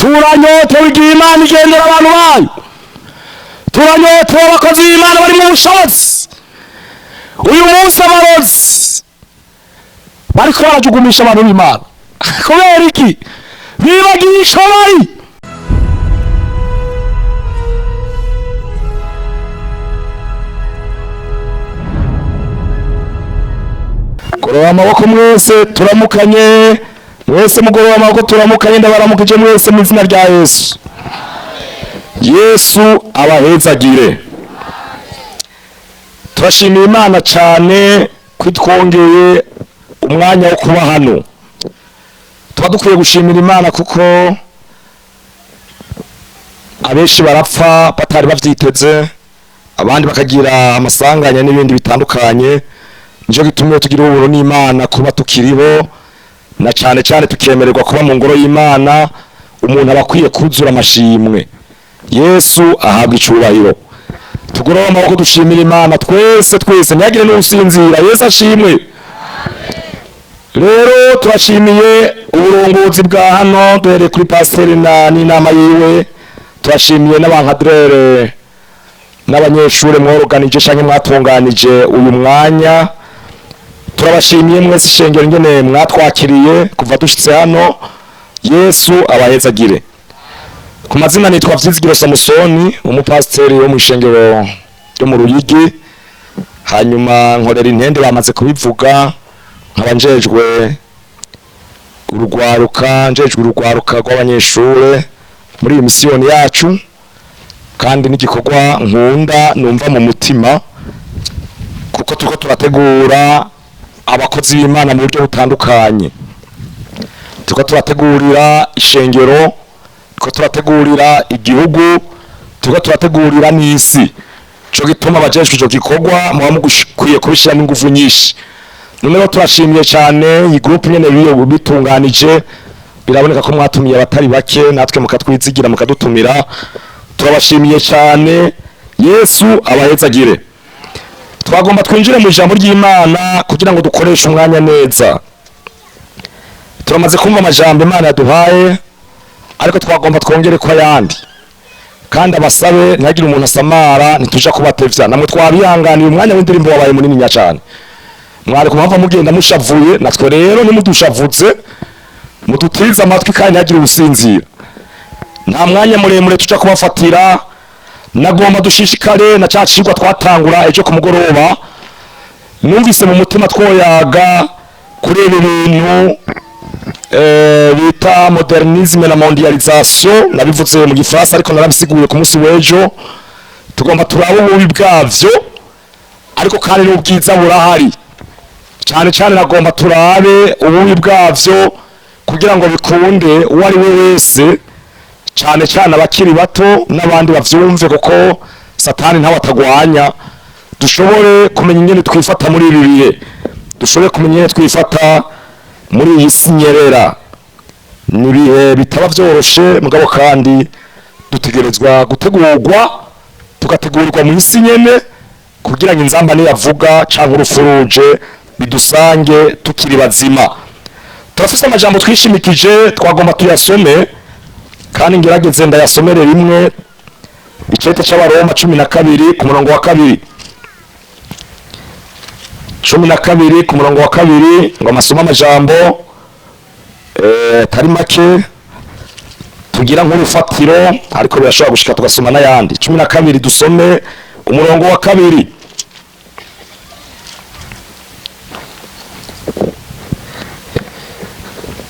Turanyotewe igihe Imana igendera abantu bayo. Turanyotewe abakozi b'Imana bari mu bushobozi. Uyu munsi abarozi bariko barajugumisha abantu b'Imana. Kubera iki? Bibagiye ico bari. Gorora amaboko mwese turamukanye, mwese mugorora amaboko turamukanye, ndabaramukije mwese mu izina rya Yesu. Yesu abahezagire. Turashimiye Imana cyane ko twongeye umwanya wo kuba hano. Tuba dukwiye gushimira Imana kuko abenshi barapfa batari bavyiteze, abandi bakagira amasanganya n'ibindi bitandukanye. Nico gituma iyo tugira ubuntu n'Imana kuba tukiriho, na cyane cyane tukemererwa kuba mu ngoro y'Imana, umuntu aba akwiye kuzura amashimwe. Yesu ahabwa icubahiro. Tugorore amaboko dushimira Imana twese twese, ntihagire n'usinzira. Yesu ashimwe. Rero turashimiye uburongozi bwa hano, duhereye kuri pasiteri na n'inama yiwe. Turashimiye n'abankadrere n'abanyeshuri mworoganije canke mwatunganije uyu mwanya. Turabashimiye mwese ishengero ingene mwatwakiriye kuva dushitse hano. Yesu abahezagire. Ku mazina nitwa Vyizigiro Samusoni, umupasiteri wo mu ishengero ryo mu Ruyigi. Hanyuma nkorera intende, bamaze kubivuga, nkaba njejwe urugwaruka, njejwe urugwaruka rw'abanyeshure muri iyi misiyoni yacu, kandi n'igikorwa nkunda numva mu mutima, kuko turiko turategura abakozi b'Imana mu buryo butandukanye. Turiko turategurira ishengero, turiko turategurira igihugu, turiko turategurira n'isi. Ico gituma abajejwe ico gikorwa muba mukwiye kubishiramwo inguvu nyinshi. Noneho turashimiye cyane iyi groupe nyene biyo bitunganije, biraboneka ko mwatumiye abatari bake, natwe mukatwizigira mukadutumira. Turabashimiye cyane. Yesu abahezagire. Twagomba twinjire mu ijambo ry'Imana kugira ngo dukoreshe umwanya neza. Turamaze kumva amajambo Imana yaduhaye, ariko twagomba twongere ko ayandi. Kandi abasabe ntihagire umuntu asamara, ntituja kubatevya. Namwe twabihanganiye, umwanya w'indirimbo wabaye munini cyane. Mwari kumva mugenda mushavuye, natwe rero nimudushavuze, mudutize amatwi kandi ntihagire ubusinzira. Nta mwanya muremure tuja kubafatira. Nagomba dushishikare na ca cigwa twatangura ejo ku mugoroba. Numvise mu mutima twoyaga kuri ibi bintu bita modernisme na mondialisation. Nabivuze mu gifaransa ariko narabisiguye ku munsi w'ejo. Tugomba turabe ububi bwavyo, ariko kandi n'ubwiza burahari. Cyane cyane nagomba turabe ububi bwavyo kugira ngo bikunde uwo ari we wese, cyane cyane abakiri bato n'abandi bavyumve, kuko Satani ntawe atagwanya. Dushobore kumenya ingene twifata muri ibi bihe, dushobore kumenya ingene twifata muri iyi si nyerera. Ni ibihe bitaba vyoroshe, mugabo kandi dutegerezwa gutegurwa, tugategurwa mu isi nyene, kugira ngo inzamba niyavuga canke urufuruje bidusange tukiri bazima. Turafise amajambo twishimikije, twagomba tuyasome, kandi ngerageze ndayasomere rimwe. Icete c'Abaroma 12 ku murongo wa 2. 12 ku murongo wa 2, ngo amasome amajambo tari make tugira nk'urufatiro, ariko birashobora gushika tugasoma n'ayandi. 12 dusome umurongo wa 2.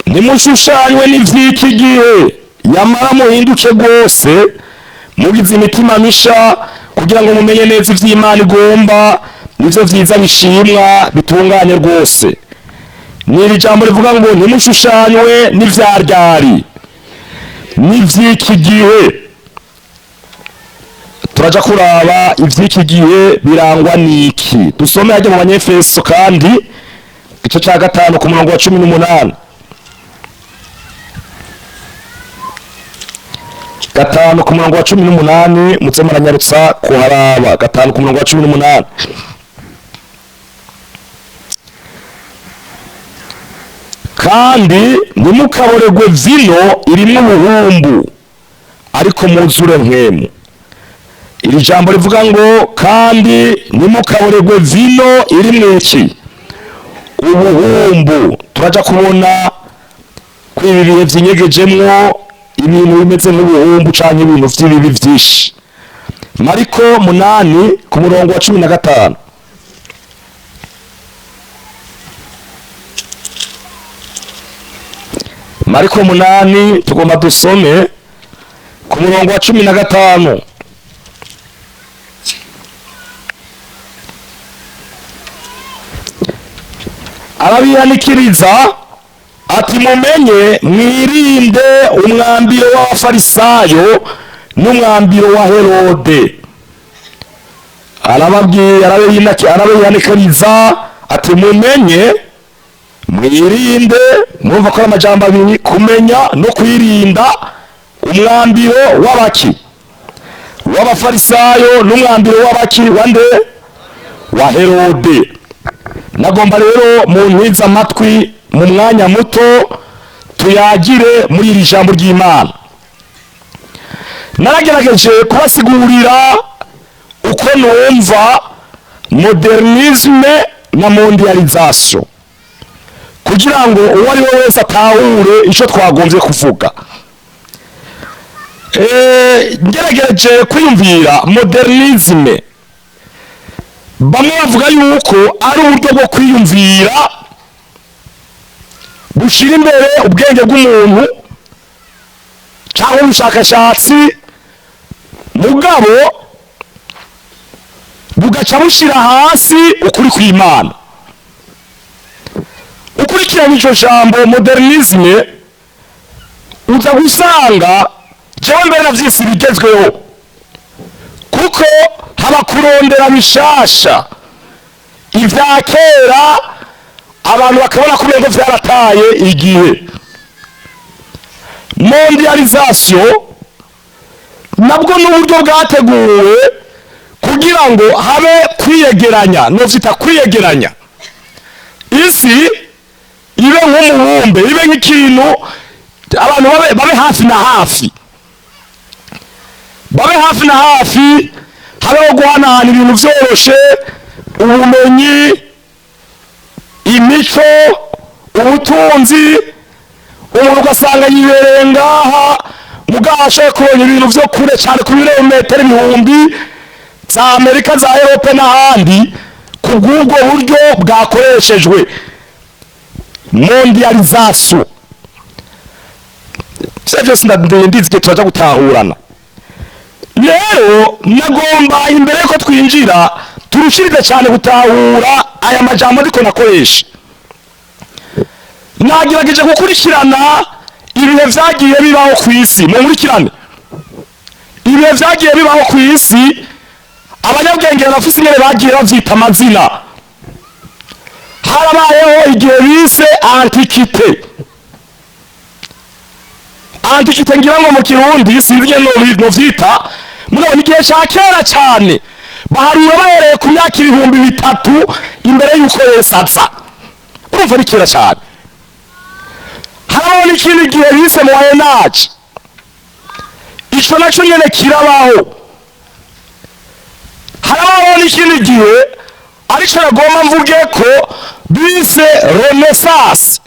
Nimushushanywe n'ivy'iki gihe, yamara muhinduke rwose, mugize imitima misha, kugira ngo mumenye neza ivy'Imana igomba, nivyo vyiza bishimwa bitunganye rwose. Ni iri jambo rivuga ngo ntimushushanywe n'ivyaryari n'ivy'iki gihe. Turaja kuraba ivy'iki gihe birangwa n'iki. Dusome hajya mu Banyefeso kandi igice ca 5 ku murongo wa 18. 5 ku murongo wa 18, muze muranyarutsa kuharaba. 5 ku murongo wa 18. Kandi ntimukaboregwe vino irimwo ubuhumbu, ariko muzure Mpwemu. Iri jambo rivuga ngo kandi ntimukaboregwe vino irimwo iki? Ubuhumbu. Turaja kubona ko ibi bihe vy'inyegejemwo ibintu bimeze nk'ubuhumbu canke ibintu vy'ibibi vyinshi. Mariko 8 ku murongo wa 15. Mariko 8, tugomba dusome ku murongo wa 15. Arabihanikiriza ati: mumenye mwirinde umwambiro w'Abafarisayo n'umwambiro wa Herode. Arababwiye, arabihanikiriza ati: mumenye mwirinde. Murumva ko ari amajambo abiri, kumenya no kwirinda umwambiro w'abaki? W'Abafarisayo n'umwambiro w'abaki? Wande? Wa Herode. Nagomba rero mu ntiza amatwi mu mwanya muto tuyagire muri iri jambo ry'Imana. Naragerageje kubasigurira uko numva modernisme na mondialisation, kugira ngo uwo ari we wese atahure icyo twagombye kuvuga. Ngerageje kwiyumvira modernisme, bamwe bavuga yuko ari uburyo bwo kwiyumvira bushyira imbere ubwenge bw'umuntu cyangwa ubushakashatsi, mugabo bugaca bushyira hasi ukuri kw'Imana. Ukurikiranye iryo jambo modernisme, uza gusanga jewe mbere navyise ibigezweho, kuko haba kurondera bishasha, ivya kera abantu bakabona ko umengo vyarataye igihe. Mondialisation nabwo n'uburyo bwateguwe kugira ngo habe kwiyegeranya, novyita kwiyegeranya, isi ibe nk'umubumbe, ibe nk'ikintu abantu babe hafi na hafi, babe hafi na hafi, habeho guhanahana ibintu vyoroshe, ubumenyi, imico, ubutunzi. Umuntu ugasanga yibereye ngaha, mugabo ashoboye kubona ibintu vyo kure cyane, ku birometero ibihumbi, za Amerika, za Europe n'ahandi, ku bw'ubwo buryo bwakoreshejwe, mondialisation. Ivyo vyose ndindizi igihe turaja gutahurana. Rero nagomba imbere yuko twinjira turushirize cyane gutahura aya majambo ariko nakoresha. Nagerageje gukurikirana ibihe vyagiye bibaho ku isi. Munkurikirane, ibihe vyagiye bibaho ku isi, abanyabwenge barafise ingene bagiye bavyita amazina. Harabayeho igihe bise antiquité. Antiquité ngira ngo mu Kirundi sinzi ingene novyita, mugabo ni igihe ca kera cane, baharura bahereye ku myaka 3000 imbere y'uko Yesu aza. Urumva ni kera cyane. Harabaho n'ikindi gihe bise Moyen Âge, ico naco nyene kirabaho. Harabaho n'ikindi gihe, ariko nagomba mvuge ko bise Renaissance.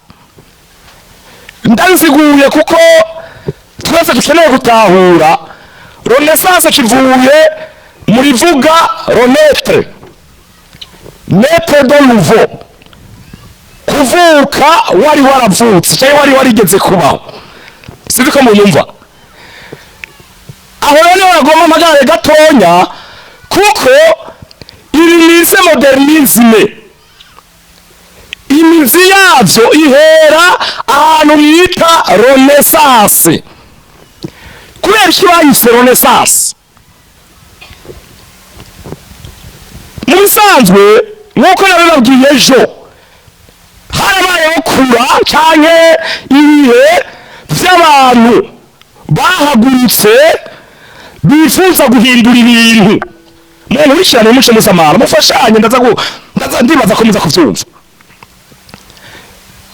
Ndabisiguye kuko twese dukeneye gutahura. Renaissance kivuye muri vuga renaître, naître de nouveau, kuvuka wari waravutse cyangwa wari warigeze kubaho. Sinzi ko munyumva. Aho rero niho nagomba mpagarare gatonya, kuko iri nise modernisme, imizi yavyo ihera ahantu mwita Renaissance. Kubera iki bayise Renaissance? Mu bisanzwe, nk'uko nabibabwiye ejo, harabayeho kura canke ibihe vy'abantu bahagurutse bifuza guhindura ibintu. Munkurikirane, muce musamara, mufashanye, ndaza ndibaza ko muza kuvyumva.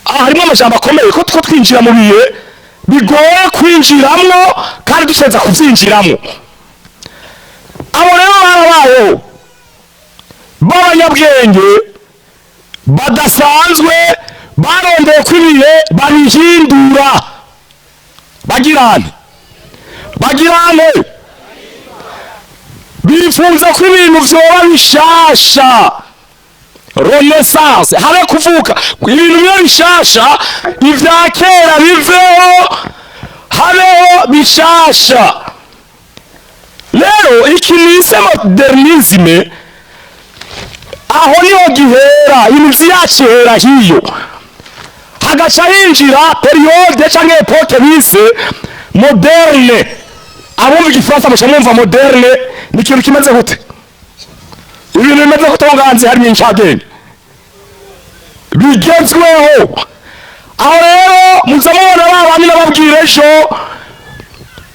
Aha harimo amajambo akomeye, ko two twinjira mu bihe bigoye kwinjiramwo kandi dushobora kubyinjiramo. Abo rero barabayeho b'abanyabwenge badasanzwe, barondeye ko ibihe babihindura. Bagirane, bagirane, bifuza ko ibintu vyoba bishasha, renaissance, habe kuvuka ibintu biba bishasha, ivya kera biveho, habeho bishasha. Rero iki nise modernisme, aho niho gihera, imizi yacu ihera hiyo, hagaca hinjira période canke époque bise moderne. Abumva igifaransa muca mwumva moderne ni ikintu kimeze gute, ibintu bimeze gute. Aho nganze harimo incabwenge bigezweho. Aho rero muza mubona ba bandi nababwira ejo,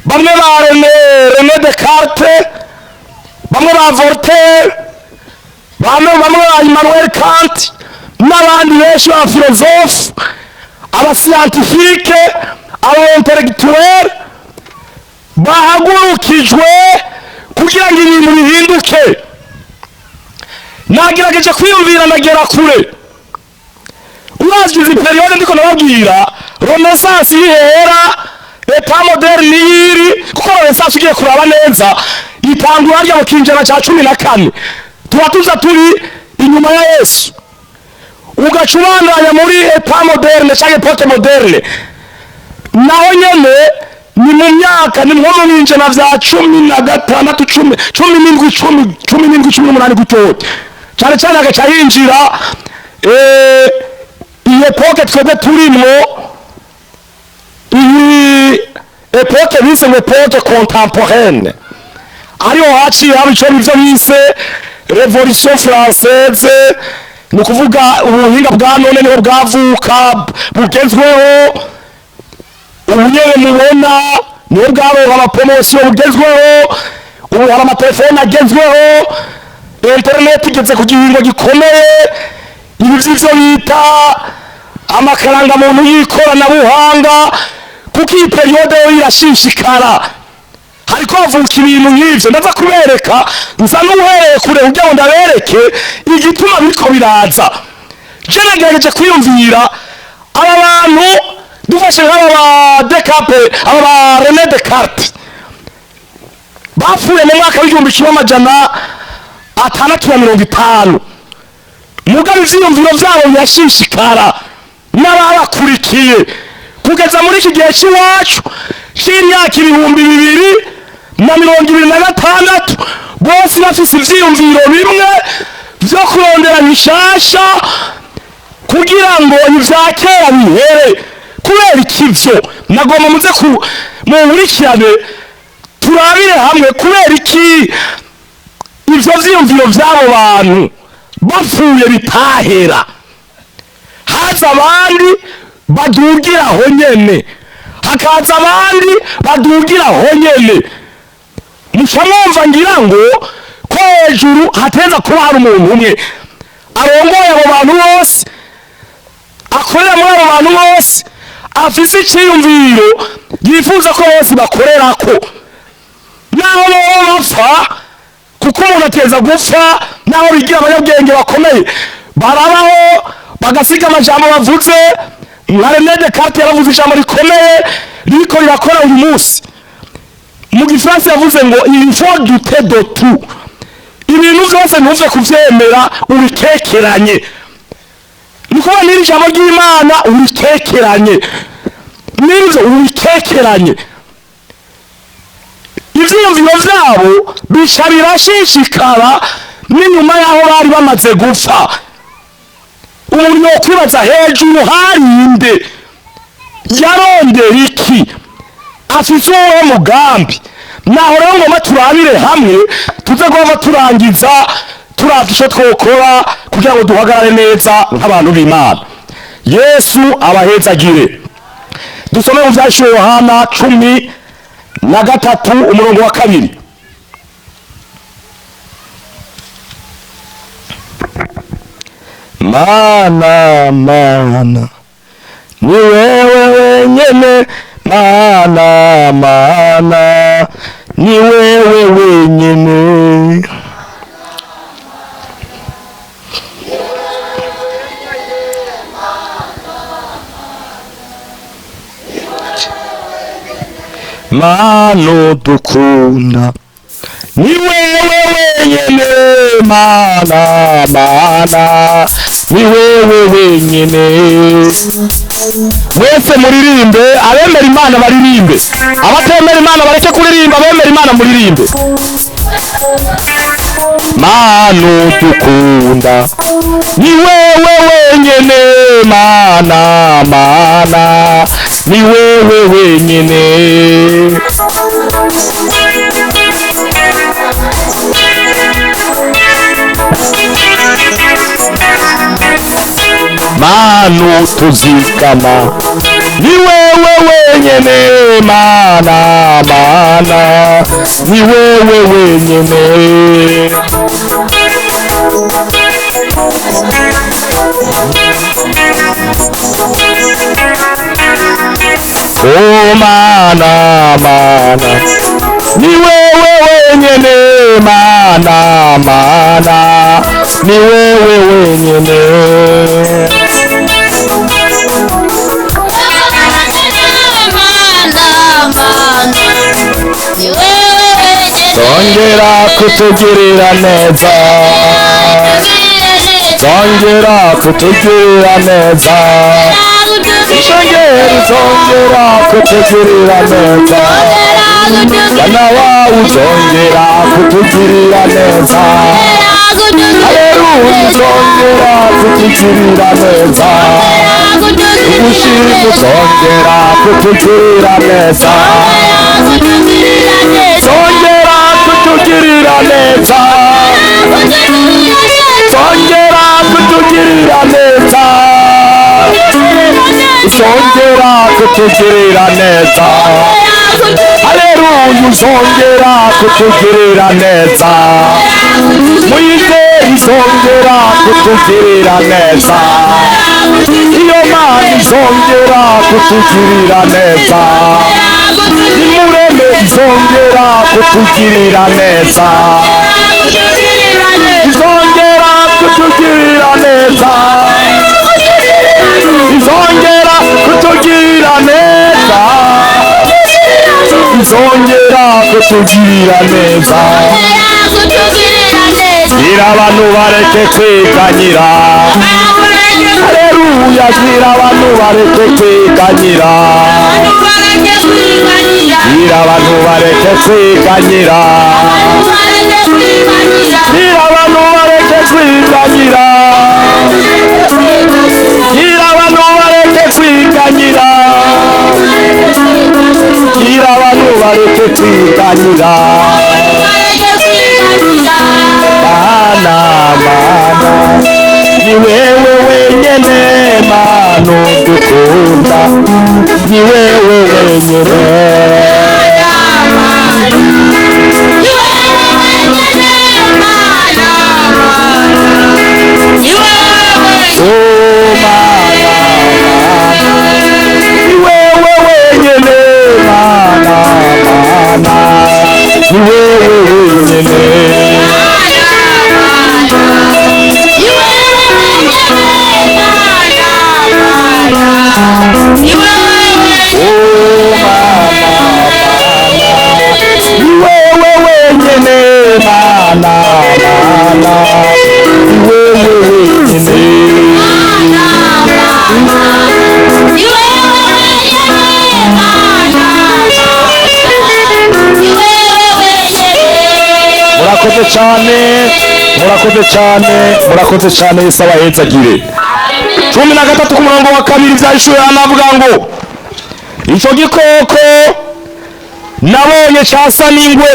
bamwe ba René Descartes, bamwe ba Voltaire, bamwe ba Immanuel Kant n'abandi benshi ba philosophe, aba scientifique, aba intellectuel, bahagurukijwe kugira ngo ibintu bihinduke. Nagerageje kwiyumvira, ndagera kure. Uravye izi période ndiko nababwira, renaissance ihera, état moderne yiri, kuko renaissance ugiye kuraba neza itangura harya mu kinjana ca 14, tuba tuza turi inyuma ya Yesu, ugaca ubandanya muri état moderne canke époque moderne, naho nyene ni mu myaka, ni nko mu binjana vya 16, 17, 17, 18 gutyo. Cane cane hagaca hinjira iyi époque twebwe turimwo, iyi époque bise ngo époque contemporaine, ariho haciye haba ico bivyo bise révolution française. Ni ukuvuga ubuhinga bwa none niho bwavuka bugezweho. Ubu nyene mubona niho bwaronka ama promotion bugezweho. Ubu hari amatelefone agezweho, internet igeze ku gihingo gikomeye, ibi vy'ivyo bita amakarangamuntu y'ikoranabuhanga, kuko iyi période yo irashishikara, hariko havuka ibintu nk'ivyo. Ndaza kubereka, nza n'uhereye kure kugira ngo ndabereke igituma biriko biraza. Je nagerageje kwiyumvira aba bantu, dufashe nk'aba ba Descartes, aba ba René Descartes bapfuye mu mwaka w'1650, mugabo ivyiyumviro vyabo birashishikara n'ababakurikiye kugeza muri iki gihe cy'iwacu c'imyaka 2026, bose bafise ivyiyumviro bimwe vyo kurondera bishasha kugira ngo ivya kera bihere. Kubera ikivyo nagomba muze ku munkurikirane, turabire hamwe kubera iki ivyo vyiyumviro vy'abo bantu bapfuye bitahera, haza abandi badugira aho nyene, hakaza abandi badugira aho nyene. Muca mwumva ngira ngo ko hejuru hateza kuba hari umuntu umwe arongoye abo bantu bose, akorera muri abo bantu bose, afise iciyumviro yifuza ko bose bakorerako, naho boba bapfa, kuko umuntu ateza gupfa. Naho bigira abanyabwenge bakomeye, barabaho bagasiga amajambo bavuze. Nka René Descartes yaravuze ijambo rikomeye ririko rirakora uyu munsi. Mu gifaransa yavuze ngo "Il faut douter de tout", ibintu byose ntuve kuvyemera, ubikekeranye. Ni ukuvuga n'iri jambo ry'Imana ubikekeranye, n'ibyo ubikekeranye. Ivyiyumviro vyabo bica birashishikara n'inyuma y'aho bari bamaze gupfa. Umuntu yokwibaza hejuru harinde, yarondera iki, afise uwuhe mugambi? Naho rero ngoma turabire hamwe, tuze guhava turangiza turavye ico twokora kugira ngo duhagarare neza nk'abantu b'Imana. Yesu abahezagire. Dusome mu Vyahishuriwe Yohana 13 umurongo wa 2. Mana, mana. Ni wewe wenyene, Mana, Mana, ni wewe wenyene. Mana dukunda, ni wewe wenyene, Mana, Mana, ni wewe wenyene. Mwese muririmbe, abemera Imana baririmbe, abatemera Imana bareke kuririmba, abemera Imana muririmbe. Mana dukunda, ni wewe wenyene, Mana, Mana, ni wewe wenyene. Mana tuzigama, ni wewe wenyene, Mana, Mana, ni wewe wenyene. Oh Mana, Mana, ni wewe wenyene, Mana, Mana, ni wewe wenyene. Tongera kutugirira neza, tongera kutugirira neza, tongera, tongera kutugirira neza, Bwana wawe tongera kutugirira neza, Haleluya, tongera kutugirira neza, Ugushima tongera kutugirira neza, tongera kutugirira neza, tongera kutugirira neza, tongera kutugirira neza, Haleluya, tongera kutugirira neza, Mwizeri tongera kutugirira neza, iyo Mana izongera kutugirira neza, Imureme izongera kutugirira neza, izongera kutugirira neza, izongera kutugirira neza, izongera kutugirira neza. Gira abantu bareke kwiganyira, Haleluya, gira abantu bareke kwiganyira, gira abantu bareke kwiganyira, gira abantu bareke kwiganyira, gira abantu bareke kwiganyira, gira abantu bareke kwiganyira. Mana, Mana, ni wewe wenyene, Mana dukunda, ni wewe wenyene. Oh Mana, Mana, ni wewe wenyene, Mana, Mana, ni wewe wenyene. Oh Mana, Mana, ni wewe wenyene, Mana, Mana, ni wewe wenyene. Murakoze cyane, murakoze cyane, murakoze cyane. Yesu abahezagire. 13 ku murongo wa 2 byahishuriwe anavuga ngo ico gikoko nabonye casa n'ingwe,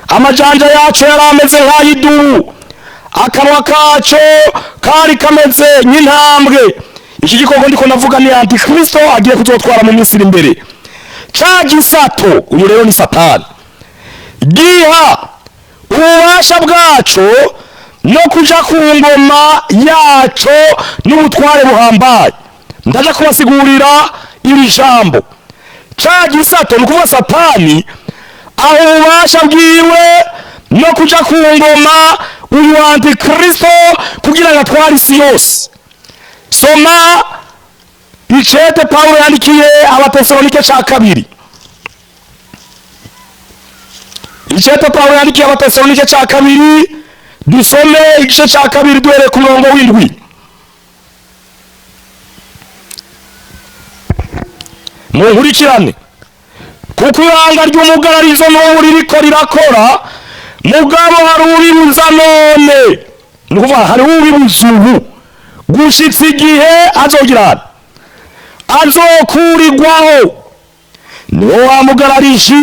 amajanja yaco yari ameze nk'ay'idubu, akanwa kaco kari kameze nk'intambwe. Iki gikoko ndiko navuga ni Antikristo agiye kuzotwara mu minsi iri imbere. Ca gisato, uyu rero ni Satani, giha ububasha bwaco no kuja ku ngoma yaco n'ubutware buhambaye. Ndaja kubasigurira iri jambo. Ca gisato, ni ukuvuga Satani, aho ububasha bwiwe no kuja ku ngoma uyu Antikristo kugira ngo atware isi yose. Soma icete Pawulo yandikiye Abatesalonike ca kabiri. Icete Pawulo yandikiye Abatesalonike ca kabiri, dusome igice ca kabiri duhereye ku murongo w'indwi. Munkurikirane, kuko ibanga ry'umugararizo n'ubu ririko rirakora, mugabo hari ubibuza none. Ni ukuvuga hari ubibuza ubu gushitsa igihe azogira azokurirwaho. Niwo wa mugararishi,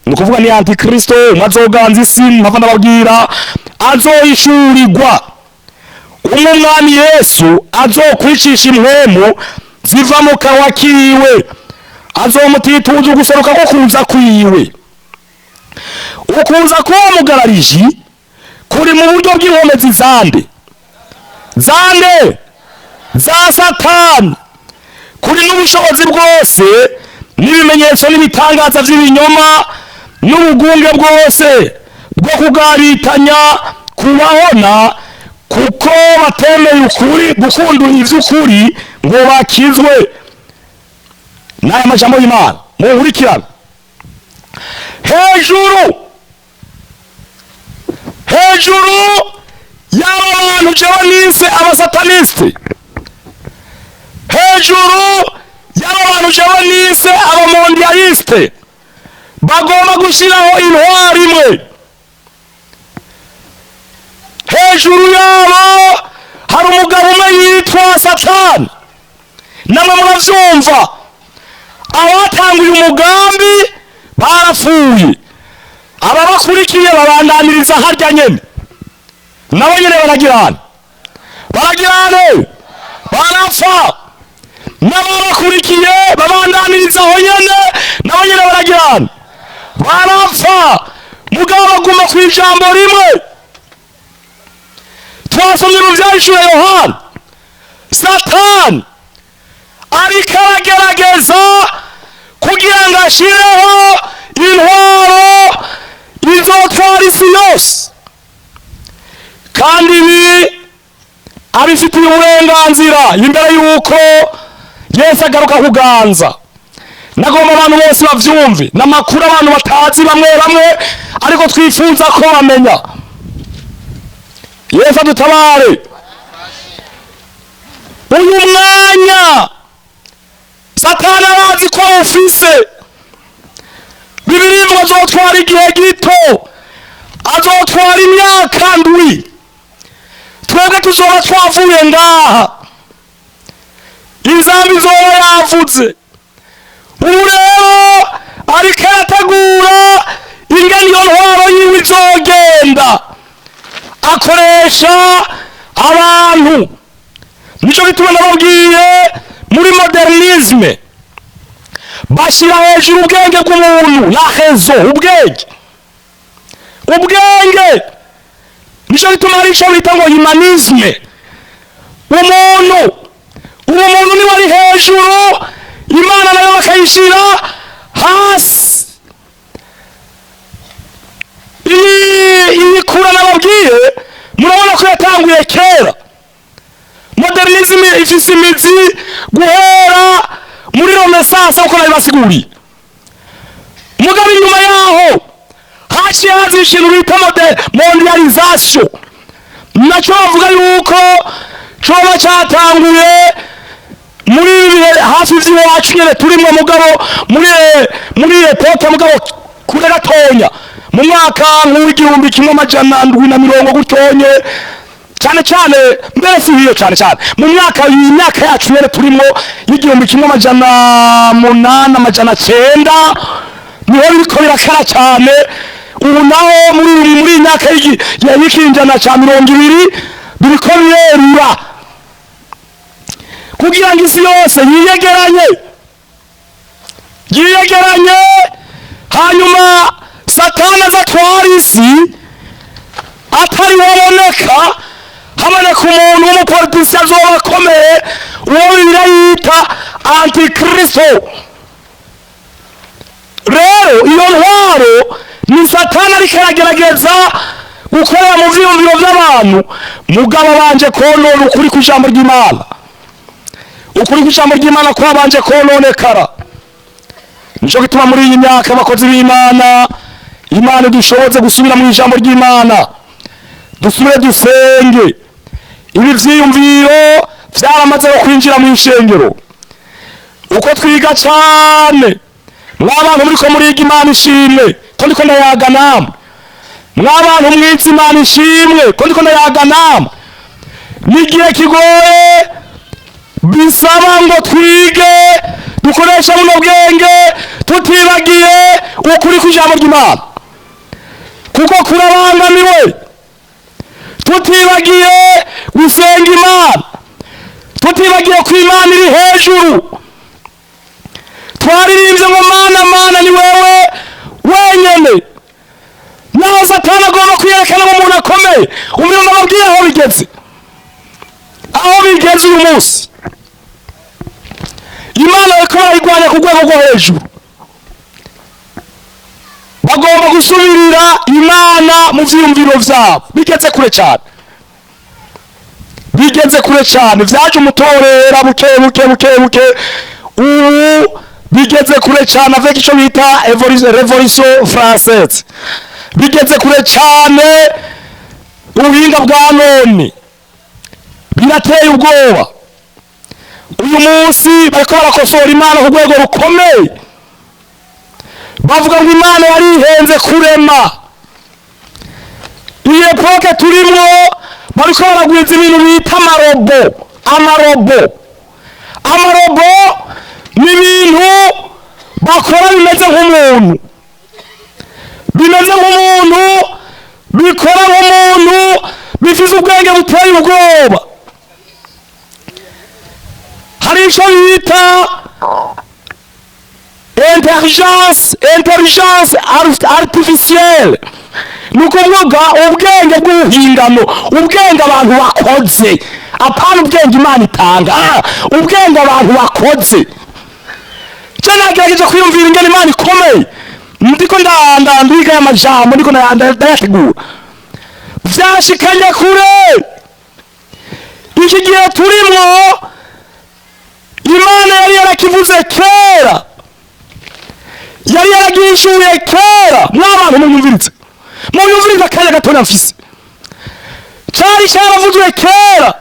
ni ukuvuga ni Antikristo, umwe azoganza isi. Mpava ndababwira, azohishurirwa umwe Umwami Yesu azokwicisha impwemu ziva mu kanwa kiwe, azomutituza uguseruka ko kuza kwiwe. Ukuza k'uwo mugarariji kuri mu buryo bw'inkomezi zande zande za Satani, kuri n'ubushobozi bwose n'ibimenyetso n'ibitangaza by'ibinyoma n'ubugunge bwose bwo kugabitanya kubahona, kuko batemeye ukuri, gukunda iby'ukuri ngo bakizwe. N'aya majambo y'Imana munkurikirane. Hejuru hejuru y'aba bantu jewe nise abasataniste, hejuru y'aba bantu jewe nise abamondiyaliste, bagomba gushyiraho intwari imwe, hejuru yabo hari umugabo umwe yitwa Satani. Namwe muravyumva, abatanguye umugambi barapfuye, ababakurikiye babandaniriza harya nyene, nabo nyene baragirana baragirane, barapfa. N'ababakurikiye babandaniriza aho nyene, nabo nyene baragirana, barapfa. Mugabo baguma ku ijambo rimwe. Twasomye mu Vyahishuwe Yohana, Satani ariko aragerageza kugira ngo ashireho intwaro izotwara isi yose, kandi ibi abifitiye uburenganzira imbere y'uko Yesu agaruka kuganza. Nagomba abantu bose bavyumve, n'amakuru abantu batazi bamwe bamwe, ariko twifuza ko bamenya. Yesu adutabare. Uyu mwanya Satani arazi ko awufise. Bibiliya ivuga azotwara igihe gito, azotwara imyaka 7. Twebwe tuzoba twavuye ngaha, inzamba izoba yavuze. Ubu rero ariko arategura ingene iyo ntwaro yiwe izogenda, akoresha abantu. Nico gituma nababwiye, muri modernisme bashyira hejuru ubwenge bw'umuntu, la raison, ubwenge, ubwenge. Nico gituma hari ico bita ngo humanisme. Umuntu, uwo muntu niwe ari hejuru, Imana nayo bakayishyira hasi. Iyi kura nababwiye, murabona ko yatanguye kera. Modernisme ifise imizi guhera muri Renaissance, uko nabibasiguriye. Mugabo inyuma yaho haciye haza ikintu bita mondialisation, nacyo bavuga yuko coba cyatanguye muri ibihe hafi vy'iwacu nyene turimwo, mugabo muri époque, mugabo kure gatonya, mu mwaka nk'uw'1770 gutyonye, cyane cyane mbere si hiyo, cyane cyane mu myaka, iyi myaka yacu nyene turimwo y'1800, 900, niho biriko birakara cyane. Ubu naho muri iyi myaka y'ikinjana ca 20 biriko birerura kugira ngo isi yose yiyegeranye, yiyegeranye, hanyuma Satani aza atwara isi atari waboneka, haboneka umuntu w'umupolitisi azoba akomeye. Uwo Bibiliya yita Antikristo. Rero iyo ntwaro ni Satani ariko aragerageza gukorera mu vyiyumviro vy'abantu, mugabo abanje konona ukuri kw'ijambo ry'Imana. Ukuri kw'ijambo ry'Imana kwabanje kononekara. Nico gituma muri iyi myaka, abakozi b'Imana, Imana idushoboze gusubira mu ijambo ry'Imana, dusubire dusenge. Ibi vyiyumviro vyaramaze kwinjira mu ishengero. Uko twiga cane, mwabantu muriko muriga, Imana ishimwe ko ndiko ndayaga namwe. Mwabantu mwize, Imana ishimwe ko ndiko ndayaga namwe. N'igihe kigoye, bisaba ngo twige, dukoreshe buno bwenge, tutibagiye ukuri kw'ijambo ry'Imana, kuko kurabangamiwe, tutibagiye gusenga Imana, tutibagiye ko Imana iri hejuru. Twaririmbye ngo: "Mana, Mana, ni wewe wenyene." Naho Satani agomba kwiyerekana nk'umuntu akomeye, umuriro, ndababwira aho bigeze, aho bigeze uyu munsi. Imana bariko barayirwanya ku rwego rwo hejuru. Bagomba gusubirira Imana mu vyiyumviro vyabo. Bigeze kure cyane, bigeze kure cyane. Vyaje umutorera buke buke buke buke, ubu bigeze kure cyane, avec ico bita Révolution française. Bigeze kure cyane, ubuhinga bwa none birateye ubwoba. Uyu munsi bariko barakosora Imana ku rwego rukomeye. Bavuga ngo Imana yarihenze kurema. Iyi époque turimwo, bariko baragwiza ibintu bita amarobo. Amarobo, amarobo ni ibintu bakora bimeze nk'umuntu, bimeze nk'umuntu, bikora nk'umuntu, bifise ubwenge buteye ubwoba. Hari icyo bita intelligence artificielle, ni ukuvuga ubwenge bw'ubuhingano, ubwenge abantu bakoze, apana ubwenge Imana itanga. Ubwenge abantu bakoze. Je nagerageje kwiyumvira ingene Imana ikomeye, ndiko ndiga aya majambo, ndiko ndayategura. Vyashikanye kure. Iki gihe turimwo, Imana yari yarakivuze kera, yari yaragishuye kera. Mw'abantu munyumvirize, munyumvirize akanya gatonya mfise. Cari caravuzwe kera.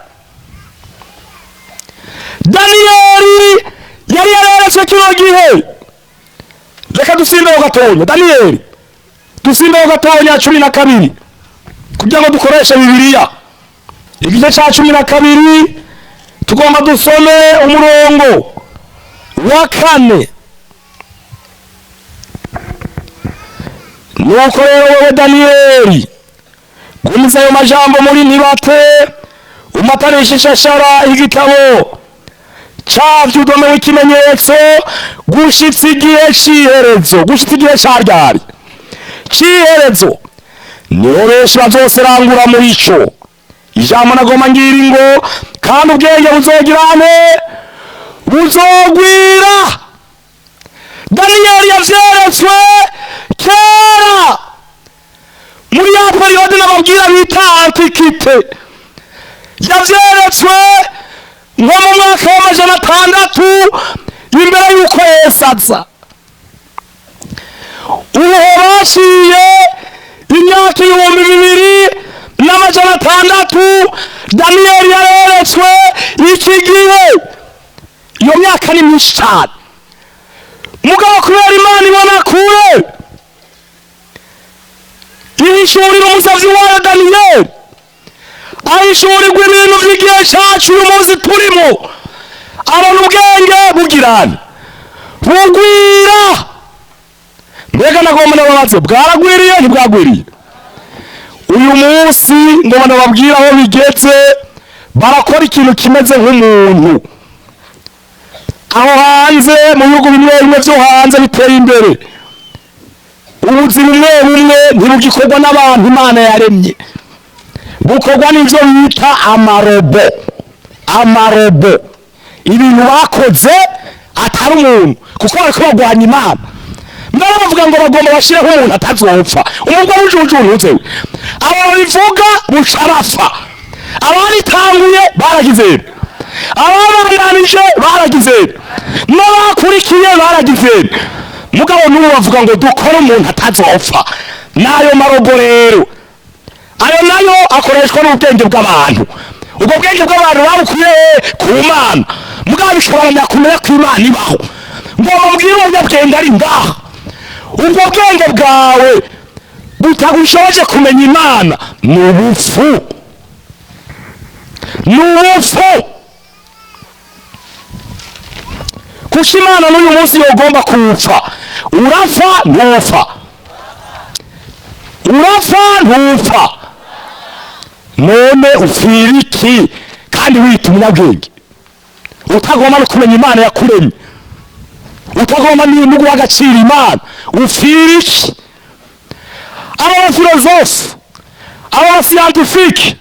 Daniyeli yari yareretswe kino gihe. Reka dusimbeho gatonya Daniyeli, dusimbeho gatonya 12, kugira ngo dukoreshe Bibiliya. Igice ca 12, tugomba dusome umurongo wa 4. Nuko rero wewe Daniyeli, gumiza ayo majambo muri ntibate, umatanishe ishashara igitabo cavyo, udomewe ikimenyetso gushitsa igihe c'iherezo. Gushitsa igihe ca ryari? C'iherezo. Niho benshi bazoserangura muri ico. Ijambo nagomba ngira ngo: kandi ubwenge buzogirane, buzogwira. Daniyeli yavyeretswe kera, muri ya période nababwira bita Antiquité. Yavyeretswe nko mu mwaka w'600 imbere y'uko Yesu aza. Ubu baciye imyaka 2600. Daniyeli yareretswe iki gihe. Iyo myaka ni myinshi cyane, mugabo kubera Imana ibona kure, ihishurira umusavyi wayo Daniyeli, ahishurirwa ibintu vy'igihe cacu uyu munsi turimo. Abona ubwenge bugirana bugwira. Mbega nagomba ndababaze: bwaragwiriye, ntibwagwiriye? Uyu munsi ngomba ndababwira aho bigeze. Barakora ikintu kimeze nk'umuntu aho hanze, mu bihugu bimwe bimwe vyo hanze biteye imbere. Ubuzi bumwe bumwe ntibugikorwa n'abantu Imana yaremye, bukorwa n'ivyo bita amarobo. Amarobo, Ibintu bakoze atari umuntu, kuko bariko bagwanya Imana. Mbere bavuga ngo bagomba bashireho umuntu atazopfa. Umugwa w'ujuju ntuzewe, abo babivuga buca bapfa. Abaritanguye baragize, ababandanije baragize, n'abakurikiye baragize. Mugabo n'ubu bavuga ngo dukore umuntu atazopfa. N'ayo marobo rero, ayo nayo akoreshwa n'ubwenge bw'abantu. Ubwo bwenge bw'abantu babukuye ku Mana, mugabo bishobora kumenya ko Imana ibaho. Ngo babwire umunyabwenge ari ngaha: ubwo bwenge bwawe butagushoboje kumenya Imana ni ubupfu, ni ubupfu. Kuko Imana n'uyu munsi yogomba kuwupfa, urapfa ntupfa, urapfa ntupfa. None upfira iki kandi wita umunyabwenge, utagomba no kumenya Imana yakuremye, utagomba no guha agaciro Imana? Upfira iki? Aba bafilozofe, aba bascientifique,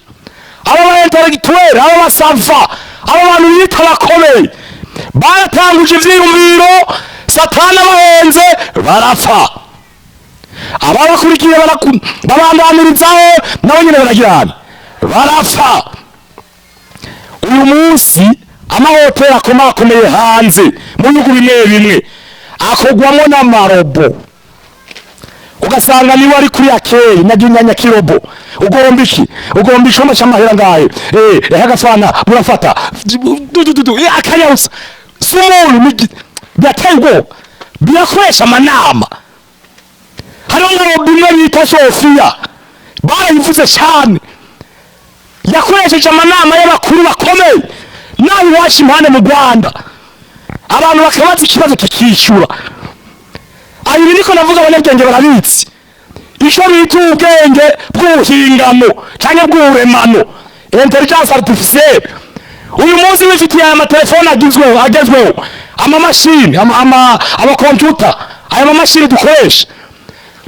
aba ba intellectuel, aba basava, aba bantu bita bakomeye, baratanguje ivyiyumviro, Satani abahenze barapfa. Ababakurikiye babandanirizaho, nabo nyine baragirana barapfa. Uyu munsi amahoteli akomakomeye hanze mu bihugu bimwe bimwe akogwamo n'amarobo, ugasanga niwe ari kuri akeye nyaginyanya kirobo. Ugomba iki? Ugomba icumba c'amahera ngahe? Eh, agafana burafata dudududu akanyarutsa. Si umuntu, birateye ubwoba, birakoresha amanama. Hariho nka robo imwe bita Sofiya, barayivuze cyane, yakoresheje amanama y'abakuru bakomeye nawe iwacu impande mu Rwanda, abantu bakabaza ikibazo kikishyura. Aho ibi niko navuga, abanyabwenge barabizi icyo bita ubwenge bw'ubuhingamo cyangwa bw'uburemano, intelligence artificielle. Uyu munsi wifitiye aya matelefone agezweho, agezweho, amamashini, amakompiyuta, aya mamashini dukoresha,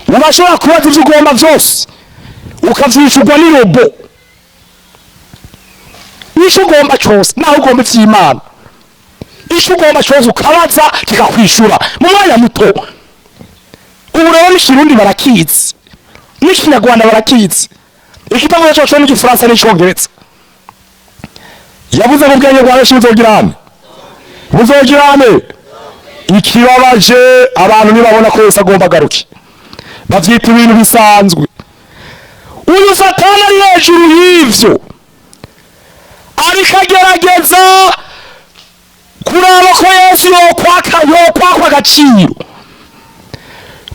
urashobora kubaza ibyo ugomba byose ukavyishurwa n'irobo. Icyo ugomba cyose, naho ugomba ivy'Imana, icyo ugomba cyose ukabaza kikakwishura mu mwanya muto. Ubu rero n'Ikirundi barakizi, n'Ikinyarwanda barakizi, ikitavuga cyo n'igifaransa n'Icyongereza. Yavuze ngo ubwenge bwa benshi buzogirane, buzogirane. Ikibabaje, abantu nibabona ko Yesu agomba agaruke, bavyita ibintu bisanzwe. Uyu Satani ari hejuru y'ivyo, ariko agerageza kuraba ko Yesu yokwaka, yokwakwa agaciro.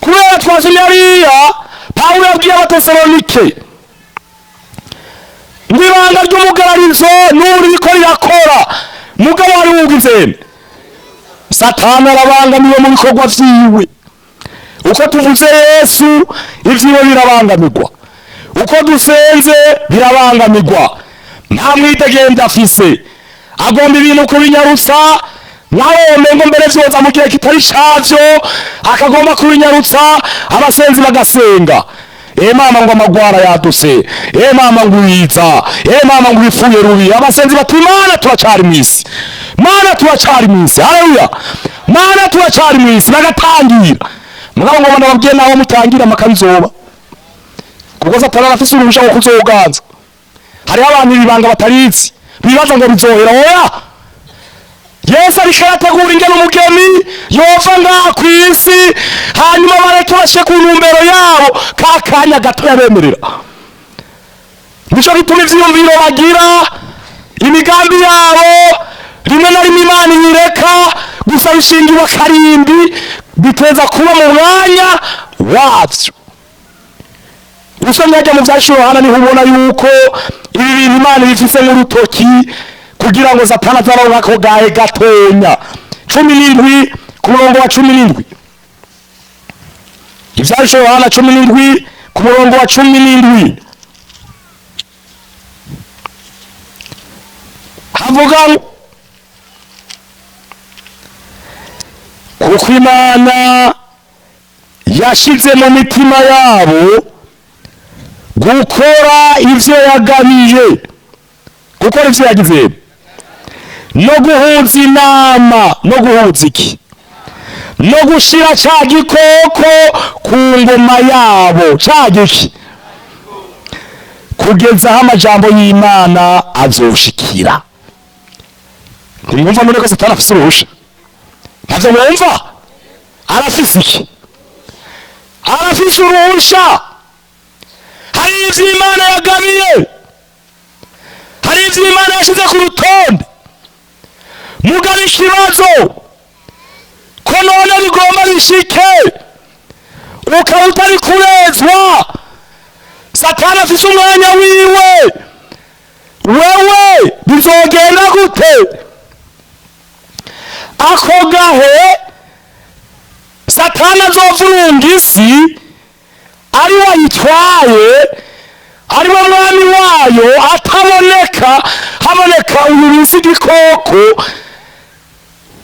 Kubera twasomye hariya, Pawulo yabwiye Abatesalonike ngo ibanga ry'umugararizo n'ubu ririko rirakora, mugabo wari wugizene Satani arabangamiwe mu bikorwa vyiwe. Uko tuvuze Yesu, ivyiwe birabangamirwa. Uko dusenze, birabangamirwa. Nta mwitegende afise, agomba ibintu kubinyarutsa, nkaho womengo mbere vyoza mu gihe kitari cavyo, akagomba kubinyarutsa. Abasenzi bagasenga: "E mama, ngo amagwara yaduse, e mama, ngo ibiza, e mama, ngo ibipfuye rubi." Abasenzi bati: "Mana, turacari mw'isi, Mana, turacari mw'isi, haleluya, Mana, turacari mw'isi." Bagatangira. Mugabo ngo ndababwiye, naho mutangira amakabizoba, kuko Satani arafise uruhusha rwo kuzoganza. Hariho abantu ibibanga batarizi, bibaza ngo bizohera. Oya, Yesu ariko arategura ingene umugeni yova ngaha ku isi, hanyuma bareke bashe ku ntumbero yabo ka kanya gato yabemerera. Nico gituma ivyiyumviro bagira, imigambi yabo, rimwe na rimwe Imana ibireka gusa, bishingirwa karimbi, biteza kuba mu mwanya wavyo. Usomye hajya mu vya Yohana, niho ubona yuko ibi bintu Imana ibifise nk'urutoki kugira ngo Satani azaronka ako gahe gatonya. 17 ku murongo wa 17, Ibya Yohana 17 ku murongo wa 17, havuga ngo: "Kuko Imana yashize mu mitima yabo gukora ivyo yagabiye, gukora ivyo yagize." No guhuza inama, no guhuza iki? No gushira ca gikoko ku ngoma yabo. Ca giki? Kugeza aho amajambo y'Imana azoshikira. Ntimwumva none ko Satani afise uruhusha? Ntavyo mwumva? Arafise iki? Arafise uruhusha. Hari ivyo Imana yagabiye, hari ivyo Imana yashize ku rutonde. Mugabo ikibazo ko none bigomba bishike, ukaba utari kurezwa, Satani afise umwanya wiwe, wewe bizogenda gute? Ako gahe Satani azovurunga isi, ari we ayitwaye, ari we mwami wayo, ataboneka, haboneka uyu bise igikoko.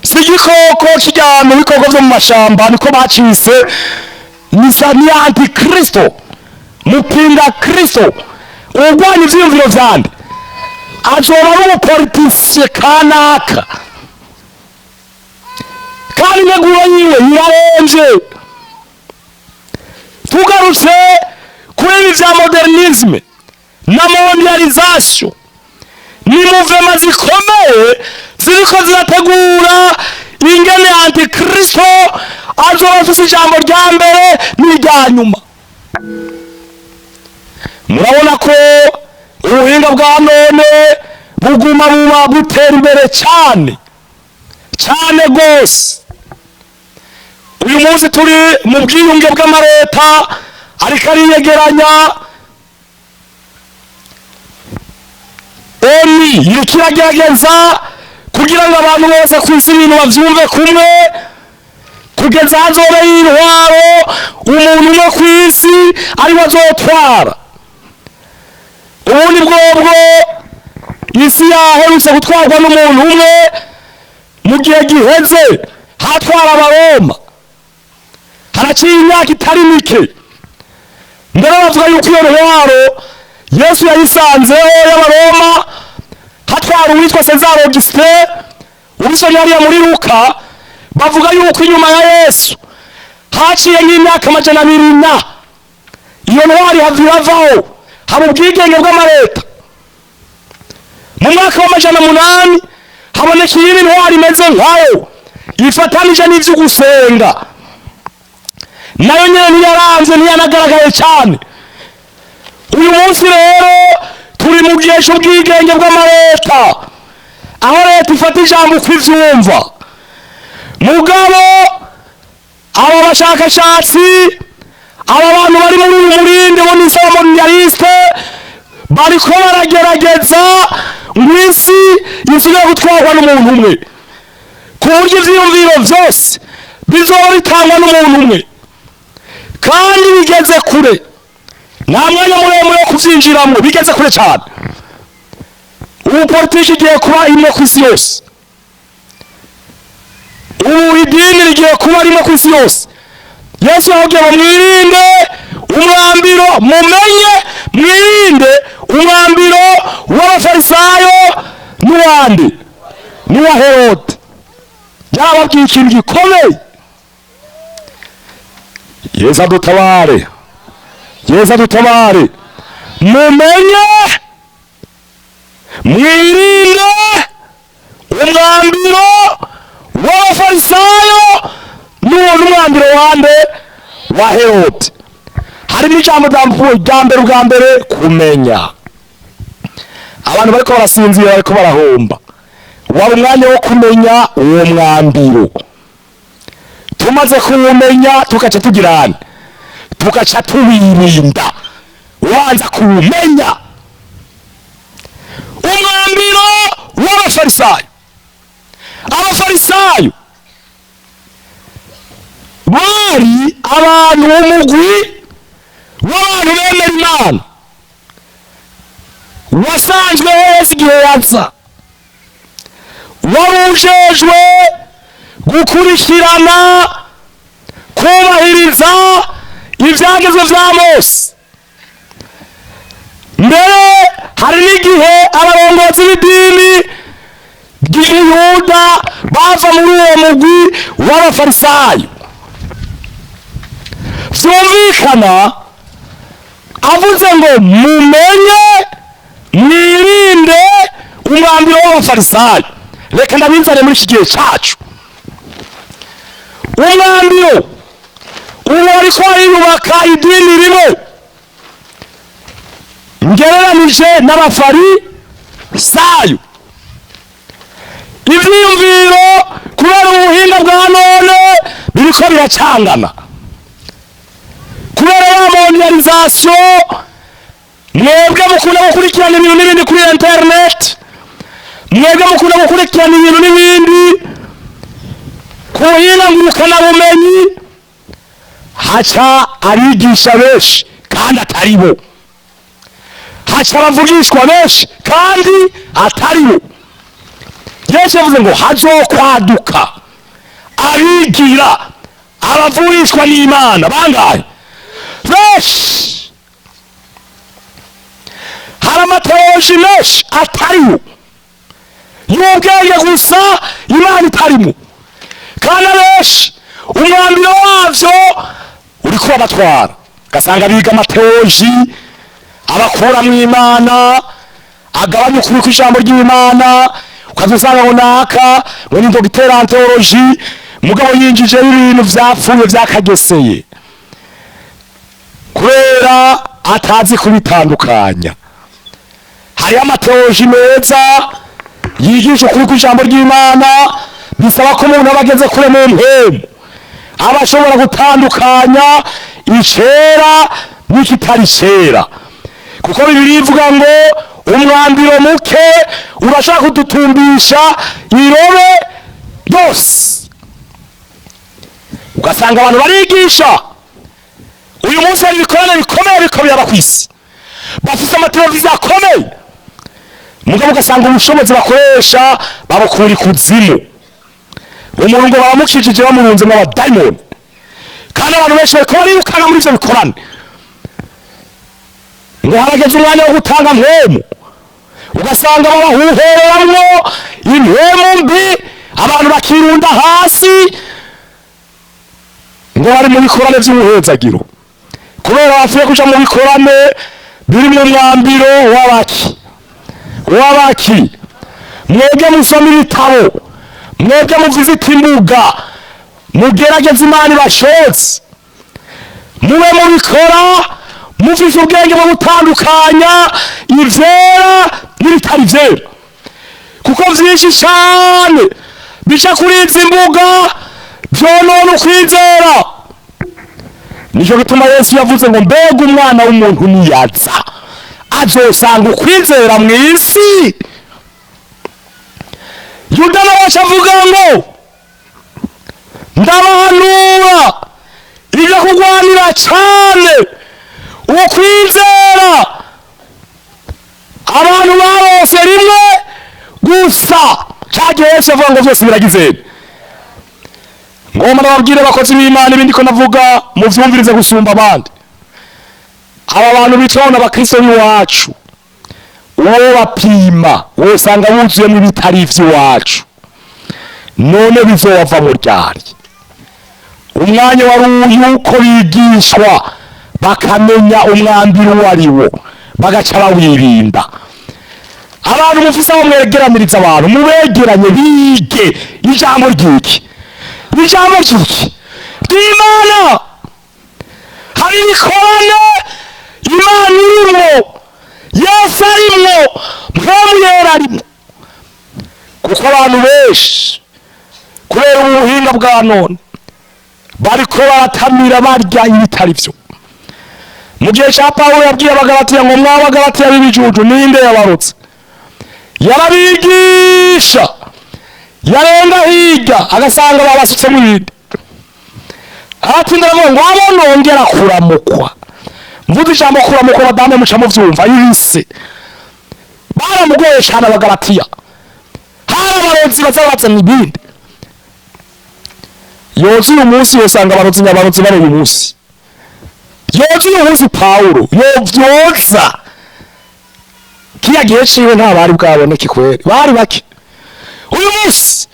Si igikoko kijya mu bikoko vyo mu mashamba, niko bacise, ni antikristo, mupinga Kristo, urwanya ivyiyumviro vyande. Azoba ari umupolitisiye kanaka, kandi integuro yiwe irarenze. Tugarutse kuri ibi vya modernisme na mondialisation, ni mouvement zikomeye ziriko zirategura ingene antikristo azoba afise ijambo rya mbere n'irya nyuma. Murabona ko ubuhinga bwa none buguma buba butera imbere cyane cyane rwose. Uyu munsi turi mu bwiyunge bw'amareta, ariko ariyegeranya. ONU iriko iragerageza kugira ngo abantu bose ku isi ibintu bavyumve kumwe, kugeza hazobe intwaro umuntu umwe ku isi ariwe azotwara. Ubundi bwobwo isi yaherutse gutwarwa n'umuntu umwe mu gihe giheze, hatwara Abaroma, haraciye imyaka itari mike. Mbere bavuga yuko iyo ntwaro Yesu yayisanzeho y'Abaroma, hatwara uwitwa Cesar Augustin. Ubisomye hariya muri Luka, bavuga yuko inyuma ya Yesu haciye nk'imyaka 200 na iyo ntwari hava iravaho, haba ubwigenge bw'amareta. Mu mwaka wa 800 haboneka iyindi ntwari imeze nkayo, ifatanije n'ivyo gusenga. Nayo nyene ntiyaranze, ntiyanagaragaye cyane. Uyu munsi rero turi mu gihe cy'ubwigenge bw'amareta, aho leta ifata ijambo uko ivyumva. Mugabo aba bashakashatsi, aba bantu bari muri uyu murindi bo ni mondialiste, bariko baragerageza ngo isi isubire gutwarwa n'umuntu umwe, ku buryo ivyiyumviro vyose bizoba bitangwa n'umuntu umwe. Kandi bigeze kure, nta mwanya muremure wo kuvyinjiramwo, bigeze kure cyane. Ubu politiki igiye kuba imwe ku isi yose, ubu idini rigiye kuba rimwe ku isi yose. Yesu yababwiye ngo mwirinde umwambiro, mumenye mwirinde umwambiro w'Abafarisayo n'uwandi n'uwa Herode. Yarababwiye ikintu gikomeye. Yesu adutabare, Yesu adutabare. Mumenye mwirinde umwambiro w'Abafarisayo n'uwo n'umwambiro wande? Wa Herode. Harimo ijambo rya mbere, ubwa mbere kumenya. Abantu bariko barasinzira, bariko barahomba. Waba umwanya wo kumenya uwo mwambiro. Tumaze kuwumenya, tugaca tugirana, tugaca tuwirinda. Ubanza kuwumenya, umwambiro w'Abafarisayo. Abafarisayo bari abantu b'umugwi w'abantu bemera Imana wasanzwe heza igihe yaza, wari ujejwe gukurikirana kubahiriza ibyagezwe vya Mose. Mbere hari n'igihe abarongozi b'idini ry'Ibiyuda, bava muri uwo mugwi w'Abafarisayo. Vyumvikana avuze ngo mumenye mwirinde umwambiro w'Abafarisayo. Reka ndabinzane muri iki gihe cacu. Umwambiro ubu ariko ariyubaka idini rimwe ngereranije n'Abafarisayo. Ivyiyumviro kubera ubuhinga bwa none biriko biracangana, kubera ya mondialisation. Mwebwe mukunda gukurikirana ibintu n'ibindi kuri internet, mwebwe mukunda gukurikirana ibintu n'ibindi ku buhinga ngurukanabumenyi, haca abigisha benshi kandi atari bo, haca abavugishwa benshi kandi atari bo. Yesu yavuze ngo hazokwaduka abigira abavugishwa n'Imana bangahe? Benshi. Hari amathéologie menshi atariyo, y'ubwenge gusa, Imana itarimo, kandi abenshi umwambiro wavyo uriko urabatwara. Ugasanga biga amathéologie abakuramwo Imana, agabanya ukuri kw'ijambo ry'Imana. Ukaza usanga ngo naka ngo ni docteur en théologie, mugabo yinjijeho ibintu vyapfuye, vyakageseye, kubera atazi kubitandukanya. Hariho amathéologie meza yigisha ukuri kw'ijambo ry'Imana. Bisaba ko umuntu aba ageze kure mu mpemu, aba ashobora gutandukanya icera n'ikitari cera, kuko Bibiliya ivuga ngo umwambiro muke urashaka kudutumbisha irobe ryose. Ugasanga abantu barigisha. Uyu munsi hari ibikorane bikomeye biriko biraba kw'isi, bafise amateleviziyo akomeye, mugabo ugasanga ubushobozi bakoresha babukura ikuzimu. Umuntu ngo baramukijije, bamurunze mu abadayimoni, kandi abantu benshi bariko barirukana muri ivyo bikorane ngo harageze umwanya wo gutanga mpwemu. Ugasanga babahuhereramwo impwemu mbi, abantu bakirunda hasi ngo bari mu bikorane vy'umuhezagiro, kubera bapfuye kuja mu bikorane biri mu mwambiro w'abaki w'abaki. Mwebwe musoma ibitabo, mwebwe muvizita imbuga, mugerageze Imana ibashotse, mube mubikora mufise ubwenge bwo gutandukanya ivyera n'ibitari vyera, kuko vyinshi cane bica kuri izi mbuga vyonona ukwizera. Nico gituma Yesu yavuze ngo mbega Umwana w'umuntu niyaza azosanga ukwizera mw'isi? Yuda nawe aca avuga ngo ndabahanura ibyo kurwanira cane ukwizera abantu barose rimwe gusa. Cagihe Yesu avuga ngo vyose biragize. Ngomba nababwire, abakozi b'Imana, ibindi ko navuga muvyumvirize gusumba abandi. Aba bantu bicaho n'abakristo b'iwacu, uwo bapima wosanga wuzuyemo ibitari ivy'iwacu. None bizowava mu ryari? Umwanya wari uyu ko bigishwa, bakamenya umwambiro uwo ari wo, bagaca bawirinda. Abantu mufise aho mwegeraniriza abantu, mubegeranye bige ijambo ry'iki, ijambo ry'iki ry'Imana. Hari ibikorane Imana irimwo, Yesu arimwo, Mpwemu Yera arimwo, kuko abantu benshi kubera ubuhinga bwa none bariko baratamira, barya ibitari vyo. Mu gihe cya Pawulo yabwiye Abagalatiya ngo mwa Bagalatiya b'ibijuju, ninde yabarutse? Yarabigisha, yarenga hirya agasanga babasutsemo ibindi. Aratinda, aravuga ngo abo nongera kuramukwa. Mvuze ijambo kuramukwa, badamu muca muvyumva ibise. Baramugoye cyane Abagalatiya, hari abarozi baza bazana ibindi. Yoza uyu munsi yosanga abarozi nyabarozi bari uyu munsi. Yoza uyu munsi Pawulo yovyoza kiya gihe ciwe, nta bari bwaboneke kweri, bari bake. Uyu munsi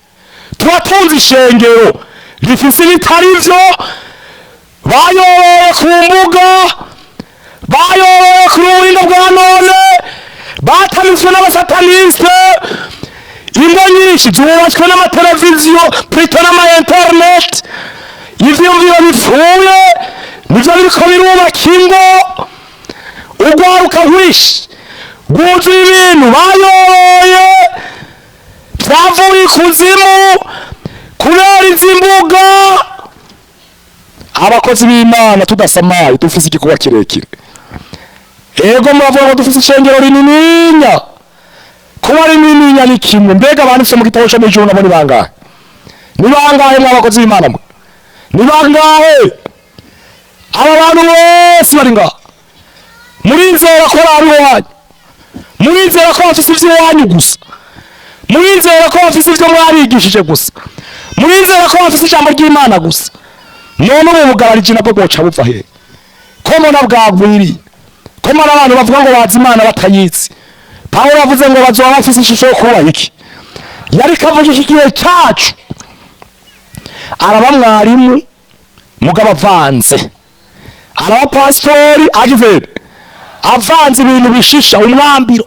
turatunze ishengero rifise ibitari vyo, bayoboye ku mbuga, bayoboye ku buhinga bwa none, batamitswe n'abasataniste. Ingo nyinshi zubatswe n'amateleviziyo plutôt n'ama internet. Ivyiyumviro bipfuye nivyo biriko birubaka ingo. Urwaruka rwinshi rwuzuye ibintu bayoboye vyavuye ikuzimu kubera izi mbuga. Abakozi b'Imana, tudasamaye, dufise igikorwa kirekire. Ego, muravuga ngo dufise ishengero rinininya. Kuba rinininya ni kimwe, mbega banditse mu gitabo co mw'ijuru nabo ni bangahe? Ni bangahe, mwa bakozi b'Imana mwe? Ni bangahe? Aba bantu bose bari ngaha, murizera ko ari iwanyu? Murizera ko bafise ivy'iwanyu gusa? Murizera ko bafise ivyo mwabigishije gusa? Murizera ko bafise ijambo ry'Imana gusa? None ubu bugarariji nabwo bwoca buva hehe, ko mbona bwagwiriye, ko mbona abantu bavuga ngo bazi Imana batayizi? Pawulo yavuze ngo bazoba bafise ishusho yo kubaha iki? Yariko avuga iki gihe cacu. Araba mwarimu mugabo avanze, araba pasitori agize avanze ibintu bishisha umwambiro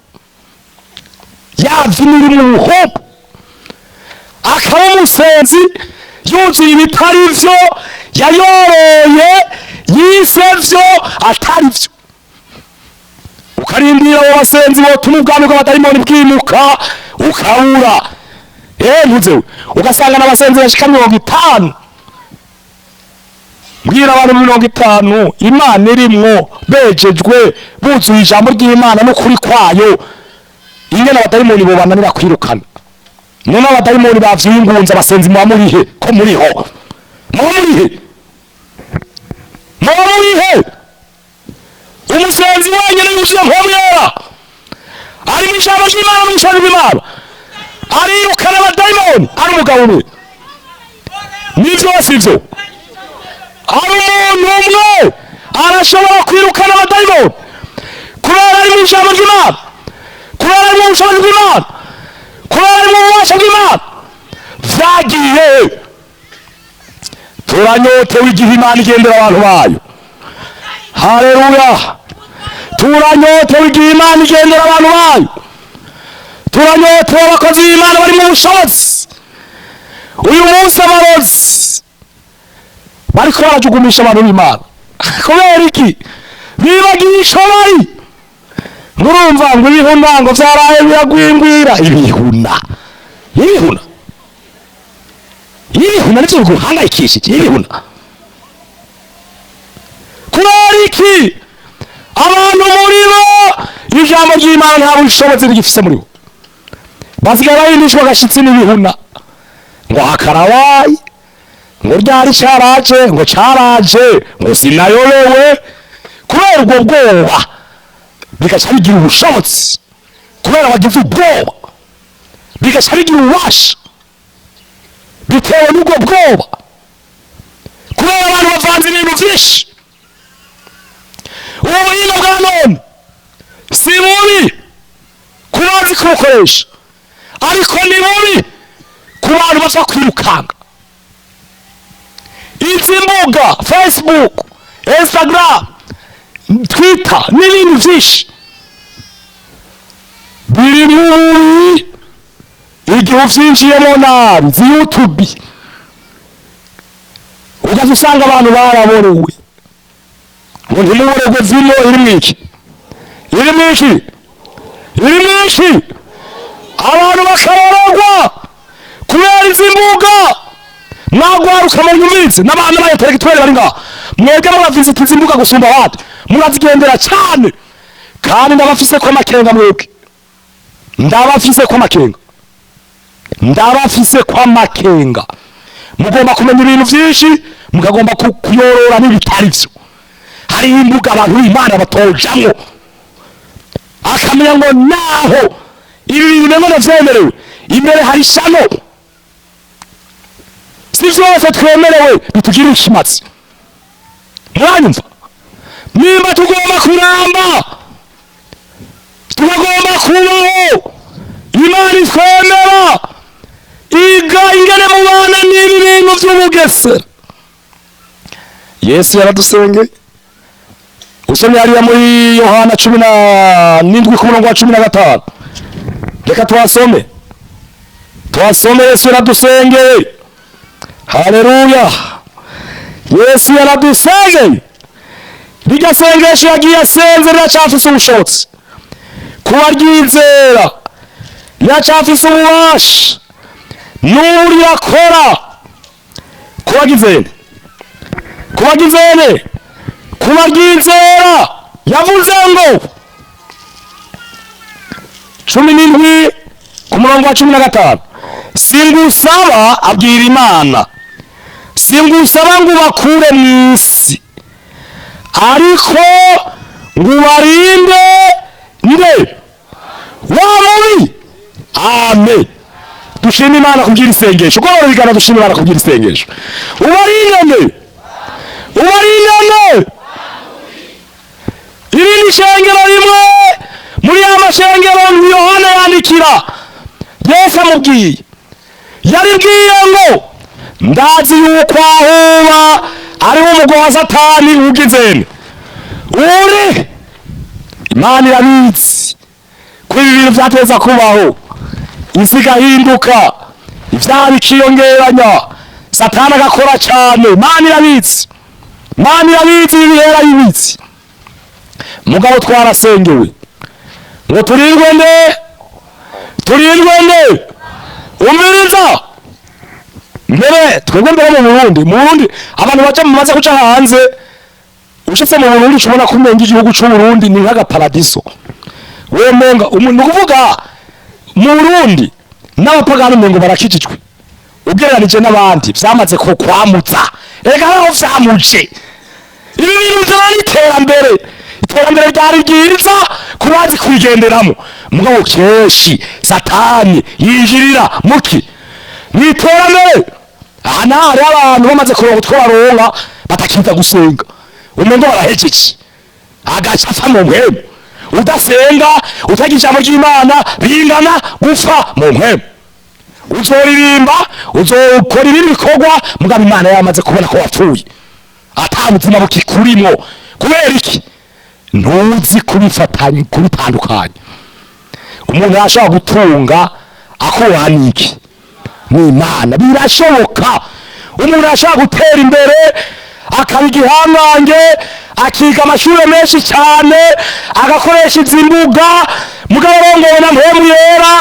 yavye imirimo ubuhombo, akaba umusenzi yuzuye ibitari vyo, yayoroye yise vyo atari vyo. Ukarindira abo basenzi botuma ubwami bw'abadayimoni bwimuka, ukabura. Ntuzewe ugasanga n'abasenzi bashika 50. Mbwira, abantu 50 Imana irimwo, bejejwe, buzuye ijambo ry'Imana n'ukuri kwayo, ingene abadayimoni bobananira kwirukana? None abadayimoni bavyingunze, abasenzi muba murihe? Ko muriho, muba murihe? Muba murihe? Umusenzi wenyine yuzuye Mpwemu Yera, ari mu ijambo ry'Imana, mu ijambo ry'Imana, arirukana abadayimoni ari umugabo umwe. Nivyo, sivyo? Ari umuntu umwe arashobora kwirukana abadayimoni kubera ari mu ijambo ry'Imana, kubera ari mu bushobozi bw'Imana, kubera ari mu bubasha bw'Imana. Vyagiye. Turanyotewe igihe Imana igendera abantu bayo. Haleluya! Turanyotewe igihe Imana igendera abantu bayo. Turanyotewe abakozi b'Imana bari mu bushobozi. Uyu munsi abarozi bariko barajugumisha abantu b'Imana. Kubera iki? Bibagiye ico bari. Murumva ngo ibihuna ngo vyaraye biragwingwira. Ibihuna, ibihuna, ibihuna nivyo biguhangayikishije? Ibihuna? Kubera iki? Abantu muri bo ijambo ry'Imana nta bushobozi rigifise muri bo. Basigaye bahindishwa agashitsi n'ibihuna, ngo hakarawayi, ngo ryari caraje, ngo caraje, ngo sinayobewe. Kubera ubwo bwoba bigaca bigira ubushobozi. Kubera bagize ubwoba bigaca bigira ububasha bitewe n'ubwo bwoba. Kubera abantu bavanze ibintu byinshi. Ubu buhinga bwa none si bubi ku bazi kubukoresha, ariko ni bubi ku bantu bapfa kwirukanga. Izi mbuga, Facebook, Instagram, Twitter n'ibindi byinshi, biri mu bubi igihe uvyinjiyemo nabi. Zi YouTube, ugaca usanga abantu baraborewe, ngo ntimuboregwe. Vino irimwo iki? Irimwo iki? Irimwo iki? Abantu bakaborogwa kubera izi mbuga. Mwagwaruka munyumvirize, n'abana ba intellectuel bari ngaha, mwebwe muravisita izi mbuga gusumba abandi, murazigendera cyane, kandi ndabafise ko amakenga. Mwebwe ndabafise ko amakenga, ndabafise ko amakenga. Mugomba kumenya ibintu byinshi, mukagomba kuyorora n'ibitari byo. Hari imbuga abantu b'Imana batojamwo, akamenya ngo naho ibi bintu ngo ndavyemerewe, imbere hari ishano. Si vyose twemerewe bitugirira ikimazi. Muranyumva? Nimba tugomba kuramba, tugomba kubaho Imana itwemera. Mwiga ingene mubana n'ibi bintu by'ubugesera. Yesu yaradusengeye. Usomye hariya muri Yohana 17 ku murongo wa 15, reka tuhasome, tuhasome. Yesu yaradusengeye. Haleluya! Yesu yaradusengeye. Rirya sengesho yagiye asenze riracafise ubushobozi kuba ryizera, riracafise ububasha n'ubu, rirakora kuba gizene, kuba gizene, kuba ryizera. Yavuze ngo 17 ku murongo wa 15: "Singusaba," abwira Imana, "singusaba ngo ubakure mu isi, ariko ngo ubarinde nde? Wa mubi." Amen. Dushima Imana kubwira isengesho. Uko barabigana, dushima Imana kubwira isengesho. Ubarinde nde? Ubarinde nde? Irindi shengero, rimwe muri ya mashengero Yohana yandikira, Yesu amubwiye, yaribwiye ngo: "Ndazi yuko ahuba ariwo umugwi wa Satani ugizene uri." Imana irabizi ko ibi bintu vyateza kubaho, isi igahinduka, ivyaha bikiyongeranya, Satani agakora cyane. Imana irabizi, Imana irabizi, ibi bihera ibizi. Mugabo twarasengewe ngo turindwe nde? Turindwe nde? Umviriza mbere, twebwe mbere mu Burundi abantu baca mumaze kuca hanze, ushitse mu Burundi ushobora kumenga igihugu c'u Burundi ni nk'agaparadiso. Wemenga ni ukuvuga mu Burundi n'abapagani umengo barakijijwe ugereranije n'abandi. Vyamaze kukwamutsa, erega haraho vyamuje. Ibi bintu bizana n'iterambere. Iterambere ryari ryiza ku bazi kurigenderamo, mugabo kenshi Satani yinjirira muki? Mw'iterambere. Aha naho hariho abantu bamaze kuronka utwo baronka batakiza gusenga, umengo barahejeje, agaca apfa mu mpwemu. Udasenga, utagira ijambo ry'Imana, bingana gupfa mu mpwemu. Uzoririmba, uzokora ibindi bikorwa, mugabo Imana yamaze kubona ko wapfuye, ata buzima bukikurimo. Kubera iki? Ntuzi kubifatanya, kubitandukanya. Umuntu yashobora gutunga akubaha n'iki? N'Imana. Birashoboka. Umuntu yashobora gutera imbere, akaba igihangange, akiga amashuri menshi cyane, agakoresha izi mbuga, mugabo arongowe na Mpwemu Yera,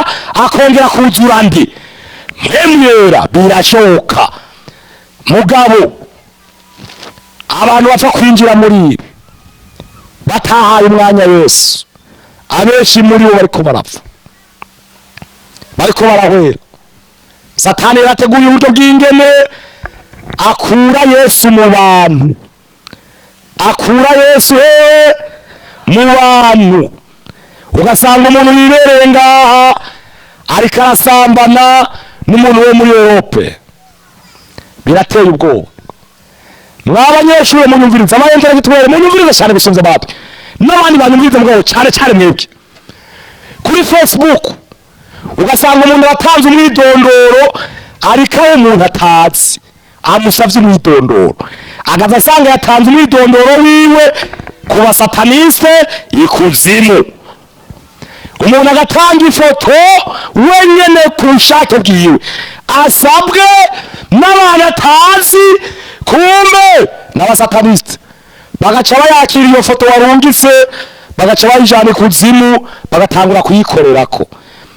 akongera kuzura ndi Mpwemu Yera. Birashoboka. Mugabo abantu bapfa kwinjira muri ibi batahaye umwanya Yesu, abenshi muri bo bariko barapfa, bariko barahwera. Satani yarateguye uburyo bw'ingene akura Yesu mu bantu, akura Yesu hehe? Mu bantu. Ugasanga umuntu yibereye ngaha ariko arasambana n'umuntu wo muri Europe. Birateye ubwoba. Mwa banyeshuri munyumviriza, aba intellectuel munyumviriza cyane gusumvya abandi, n'abandi banyumviriza, mugabo cyane cyane mwebwe. Kuri Facebook ugasanga umuntu aratanze umwidondoro, ariko aho umuntu atazi amusavye umwidondoro, agaza asanga yatanze umwidondoro wiwe ku basataniste ikuzimu. Umuntu agatanga ifoto wenyene ku bushake bwiwe, asabwe n'abantu atazi, kumbe n'abasataniste, bagaca bayakira iyo foto warungitse, bagaca bayijana ikuzimu, bagatangura kuyikorerako.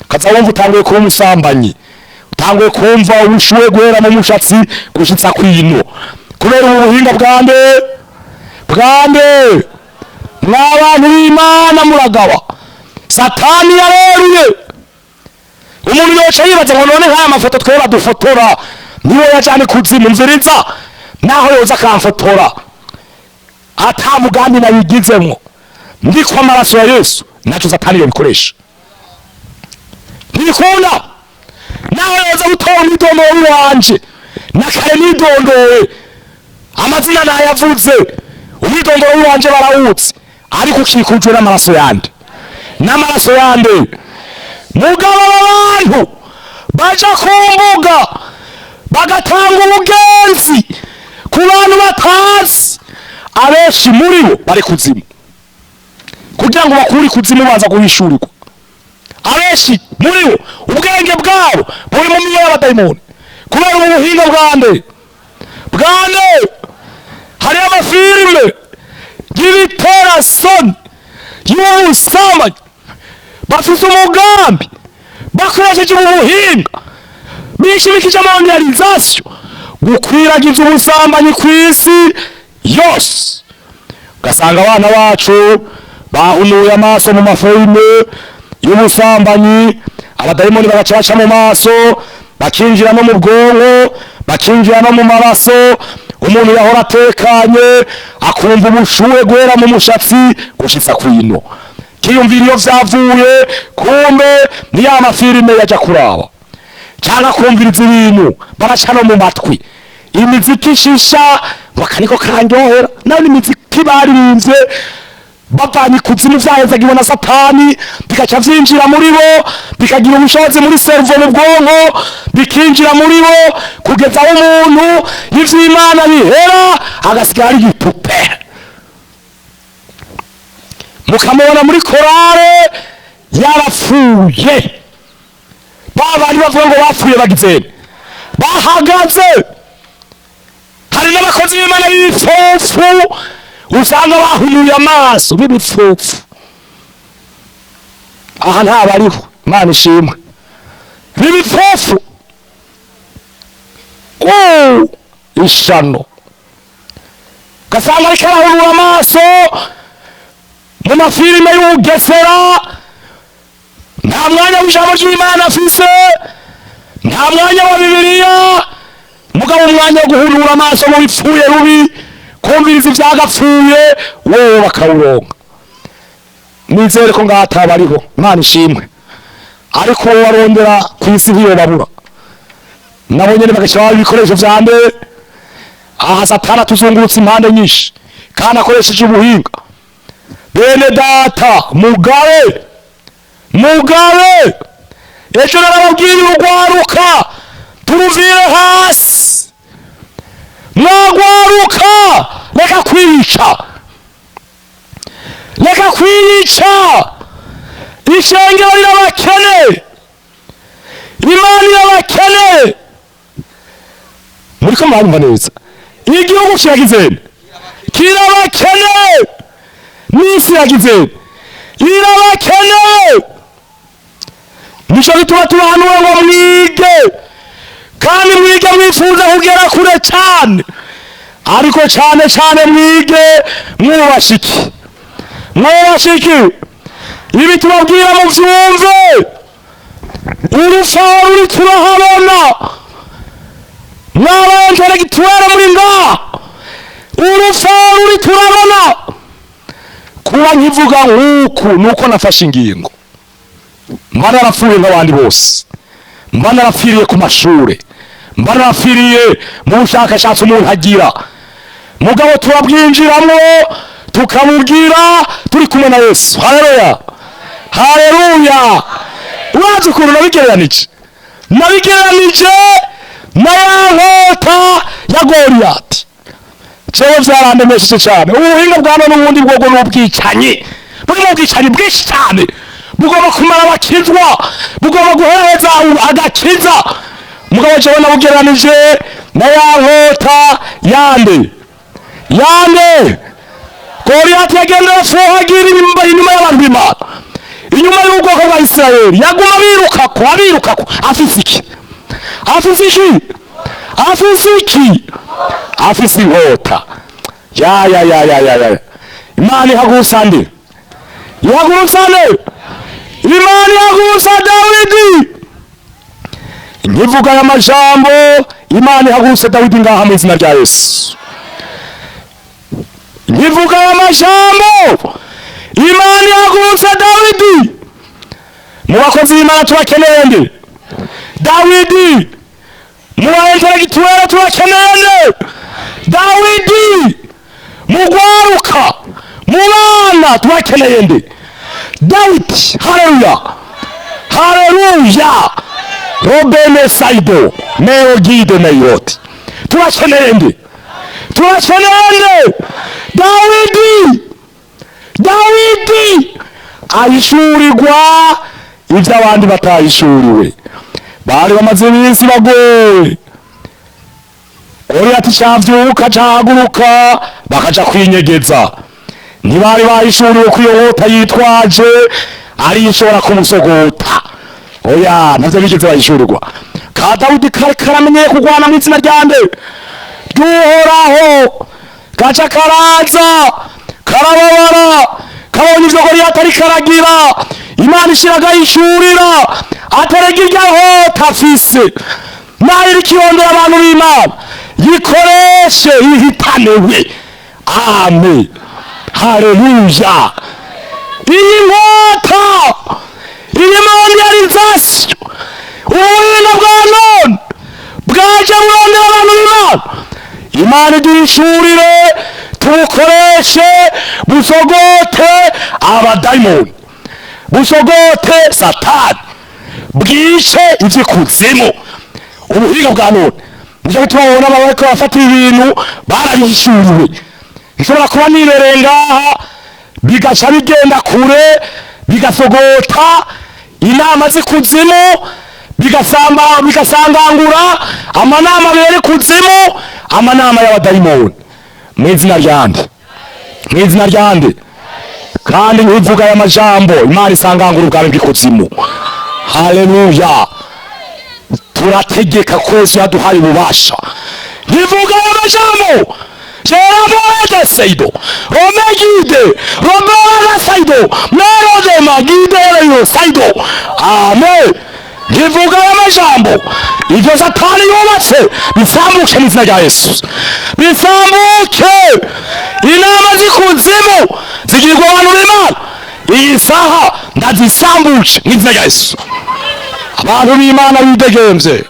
Ukaza wumva utanguye kuba umusambanyi, utanguye kumva ubushuhe guhera mu mushatsi gushitsa kwino, kubera ubu buhinga bwande? Bwande? Mwabantu b'Imana, muragaba, Satani yareruye. Umuntu yoca yibaza ngo: "None nk'aya mafoto twe badufotora niwe yajana ikuzimu?" Mviriza, naho yoza akamfotora ata mugambi nabigizemwo, ndiko amaraso ya Yesu, naco Satani yobikoresha ntibikunda. Naho yoza gutora umwidondoro wanje, na kare nidondowe, amazina nayavuze, umwidondoro wanje barawutse, ariko ukikujwe n'amaraso yande? N'amaraso yande? Mugabo aba bantu Baja ku mbuga bagatanga ubugenzi ku bantu batazi, abenshi muri bo bari kuzimu. Kugira ngo bakure ikuzimu baza guhishurirwa. Abenshi muri bo ubwenge bwabo buri mu miyo y'abadayimoni kubera ubu buhinga bwande bwande. Hariyo amafilime y'ibiterasoni, y'ubusambanyi. Bafise umugambi, bakoresheje ubu buhinga bishimikije mondialisation, gukwiragiza ubusambanyi ku isi yose. Ugasanga abana bacu bahunuye amaso mu mafilime y'ubusambanyi, abadayimoni bagaca baca mu maso, bakinjira no mu bwonko, bakinjira no mu maraso. Umuntu yahora atekanye akumva ubushuhe guhera mu mushatsi gushitsa kwino, kiyumvira iyo vyavuye, kumbe ni ya mafilime yaja kuraba cyangwa kumviriza ibintu baraca no mu matwi, imiziki ishisha, ngo aka niko kanryohera. Nayo ni imiziki baririmbye bavanye ikuzimu, vyahezagiwe na Satani, bigaca vyinjira muri bo, bikagira ubushobozi muri cerveau, mu bwonko, bikinjira muri bo kugeza aho umuntu ivy'Imana bihera, agasigara ari igipupe. Mukamubona muri korale yarapfuye. Ba bandi bavuga ngo bapfuye bagizene bahagaze. Hari n'abakozi b'Imana b'ibipfupfu usanga bahunuye amaso, b'ibipfupfu. Aha ntabariho, Imana ishimwe, b'ibipfupfu. Ishano, ugasanga ariko arahunura amaso mu mafilime y'ubugesera. Nta mwanya w'ijambo ry'Imana afise, nta mwanya wa Bibiliya, mugabo umwanya wo guhurura amaso mu bipfuye rubi, kumviriza ivyagapfuye, wowe bakawuronka. Nizere ko ngaha atabariho, Imana ishimwe, ariko uwo warondera ku isi ntiyobabura. Nabo nyene bagashyiraho ibikoresho vya mbere. Aha Satani atuzungurutse impande nyinshi kandi akoresheje ubuhinga. Bene data, mugabe, mugabe. Ejo narababwiye, urugwaruka turuvire hasi. Mwagwaruka, reka kwica, reka kwica. Ishengero rirabakene, Imana irabakene. Muriko muranyumva neza? Igihugu kiragizene, kirabakene, n'isi iragizene, irabakene. Nico gituma tubahanura ngo mwige, kandi mwige mwifuza kugera kure cyane, ariko cyane cyane mwige mwubasha iki? Mwubasha iki? Ibi tubabwira muvyumve. Urufaho ruri turahabona. Mwaba intellectuel muri ngaha, urufaho ruri turabona. Kuba nkivuga nk'uku nuko nafashe ingingo. Mba narapfuye nk'abandi bose, mba narapfiriye ku mashure, mba narapfiriye mu bushakashatsi umuntu agira, mugabo turabwinjiramwo, tukabubwira turi kumwe na Yesu. Haleluya, haleluya! Urazi ukuntu nabigereranije? Nabigereranije na ya nkota ya Goriyati. Jewe vyarandemesheje cyane. Ubuhinga bwa none ubundi bwobwo n'ubwicanyi, burimo ubwicanyi bwinshi cyane, bugomba kumara abakizwa, bugomba guhereza agakiza. Mugabo jewe nabugereranije na ya nkota yande? Yande? Goriyati. Yagenda afuhagira inyuma y'abantu b'Imana, inyuma y'ubwoko bwa Isirayeli. Yaguma abirukako, abirukako. Afise iki? Afise iki? Afise iki? Afise inkota. Ya ya ya ya ya ya! Imana ihagurutsa nde? Ihagurutsa nde? Imana ihagurutsa Dawidi. Nkivuga aya majambo, Imana ihagurutse Dawidi ngaha mu izina rya Yesu. Nkivuga aya majambo, Imana ihagurutse Dawidi. Mu bakozi b'Imana turakeneye nde? Dawidi. Mu ba intellectuel turakeneye nde? Dawidi. Mu gwaruka, mu bana turakeneye nde? Dawidi. Haleluya, haleluya! Robene Saido Meo Gide Meiroti. Turakeneye nde? Turakeneye nde? Dawidi. Dawidi ahishurirwa ibyo abandi batahishuriwe. Bari bamaze iminsi bagowe. Goliyati cavyuka, cahaguruka, bakaja kwinyegeza. Ntibari bahishuriwe ko iyo nkota yitwaje ari ishobora kumusogota. Oya, ntavyo bigeze bahishurirwa. Ka Dawidi kari karamenyeye kurwana mu izina ryande? Ry'Uhoraho. Gaca karaza, karababara, kabonye ivyo Goliyati ariko aragira. Imana ishiraga yishurira, aterega irya nkota afise nayo iriko irondera abantu b'Imana, yikoreshe ihitanewe. Amen, haleluya. Iyi nkota, iyi mondialisation, ubuhinga bwa none bwaje burondera abantu b'Imana. Imana iduhishurire, tubukoreshe, busogote abadayimoni, busogote Satani, bwice ivy'ikuzimu. Ubuhinga bwa none nicyo gituma babona bariko bafata ibintu barabihishuriwe. Bishobora kuba nibereye ngaha, bigaca bigenda kure, bigasogota inama z'ikuzimu, bigasamba, bigasangangura amanama abera ikuzimu, amanama y'abadayimoni. Mu izina ryande? Mu izina ryande? Kandi nkivuga aya majambo, Imana isangangura ubwami bw'ikuzimu. Haleluya. Turategeka ko Yesu yaduhaye ububasha. Nkivuga aya majambo, Gerard Saido, Romegide, Romera Saido, Merode Magide Reyo Saido. Amen. Nkivuga aya majambo, ivyo Satani yubatse bisambuke mu izina rya Yesu, bisambuke. Inama z'ikuzimu zigirwa abantu b'Imana iyi saha, ndazisambuje mu izina rya Yesu. Abantu b'Imana bidegemvye,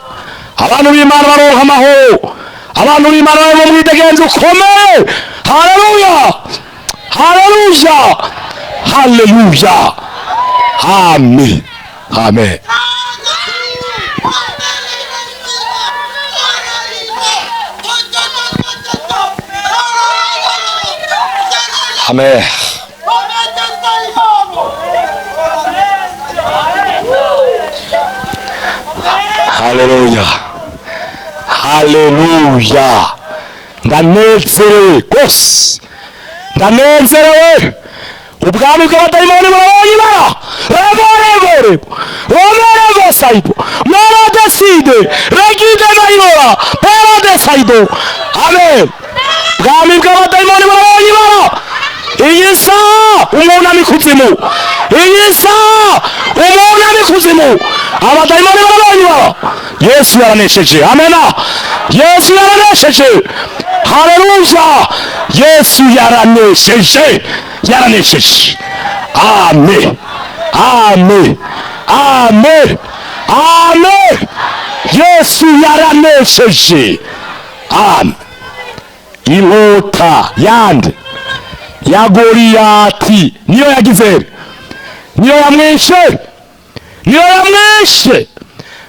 abantu b'Imana baronka amahoro, abantu b'Imana bari mu mwidegemvye ukomeye. Haleluya, haleluya, haleluya. Amen, amen. Amen. Haleluya, haleluya. Ndanezerewe rwose, ndanezerewe. Ubwami bw'abadayimoni burabonye ibara. Rebo rebo rebo romerego saido merodeside regide mayora perode saido. Amen. Ubwami bw'abadayimoni burabonye ibara. Iyi saha umuntu ari kuzimu, iyi saha umuntu ari kuzimu, abadayimoni barabonye ibara. Yesu yaranesheje. Amena. Yesu yaranesheje. Haleluya. Yesu yaranesheje, yaranesheje. Amen, amen, amen, amen. Yesu yaranesheje. Amen. Inkota yande? Ya Goliyati niyo yagize, niyo yamwishe, niyo yamwishe.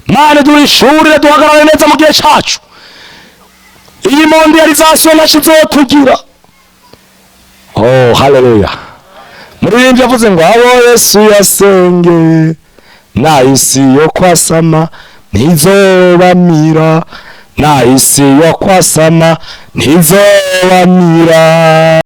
Mana, duhishurire, duhagarare neza mu gihe cacu. Iyi mondialisation ntacyo izotugira. Oh, haleluya. Muririmbyi yavuze ngo abo Yesu yasenge na isi yo kwasama ntizobamira, na isi yo kwasama ntizobamira.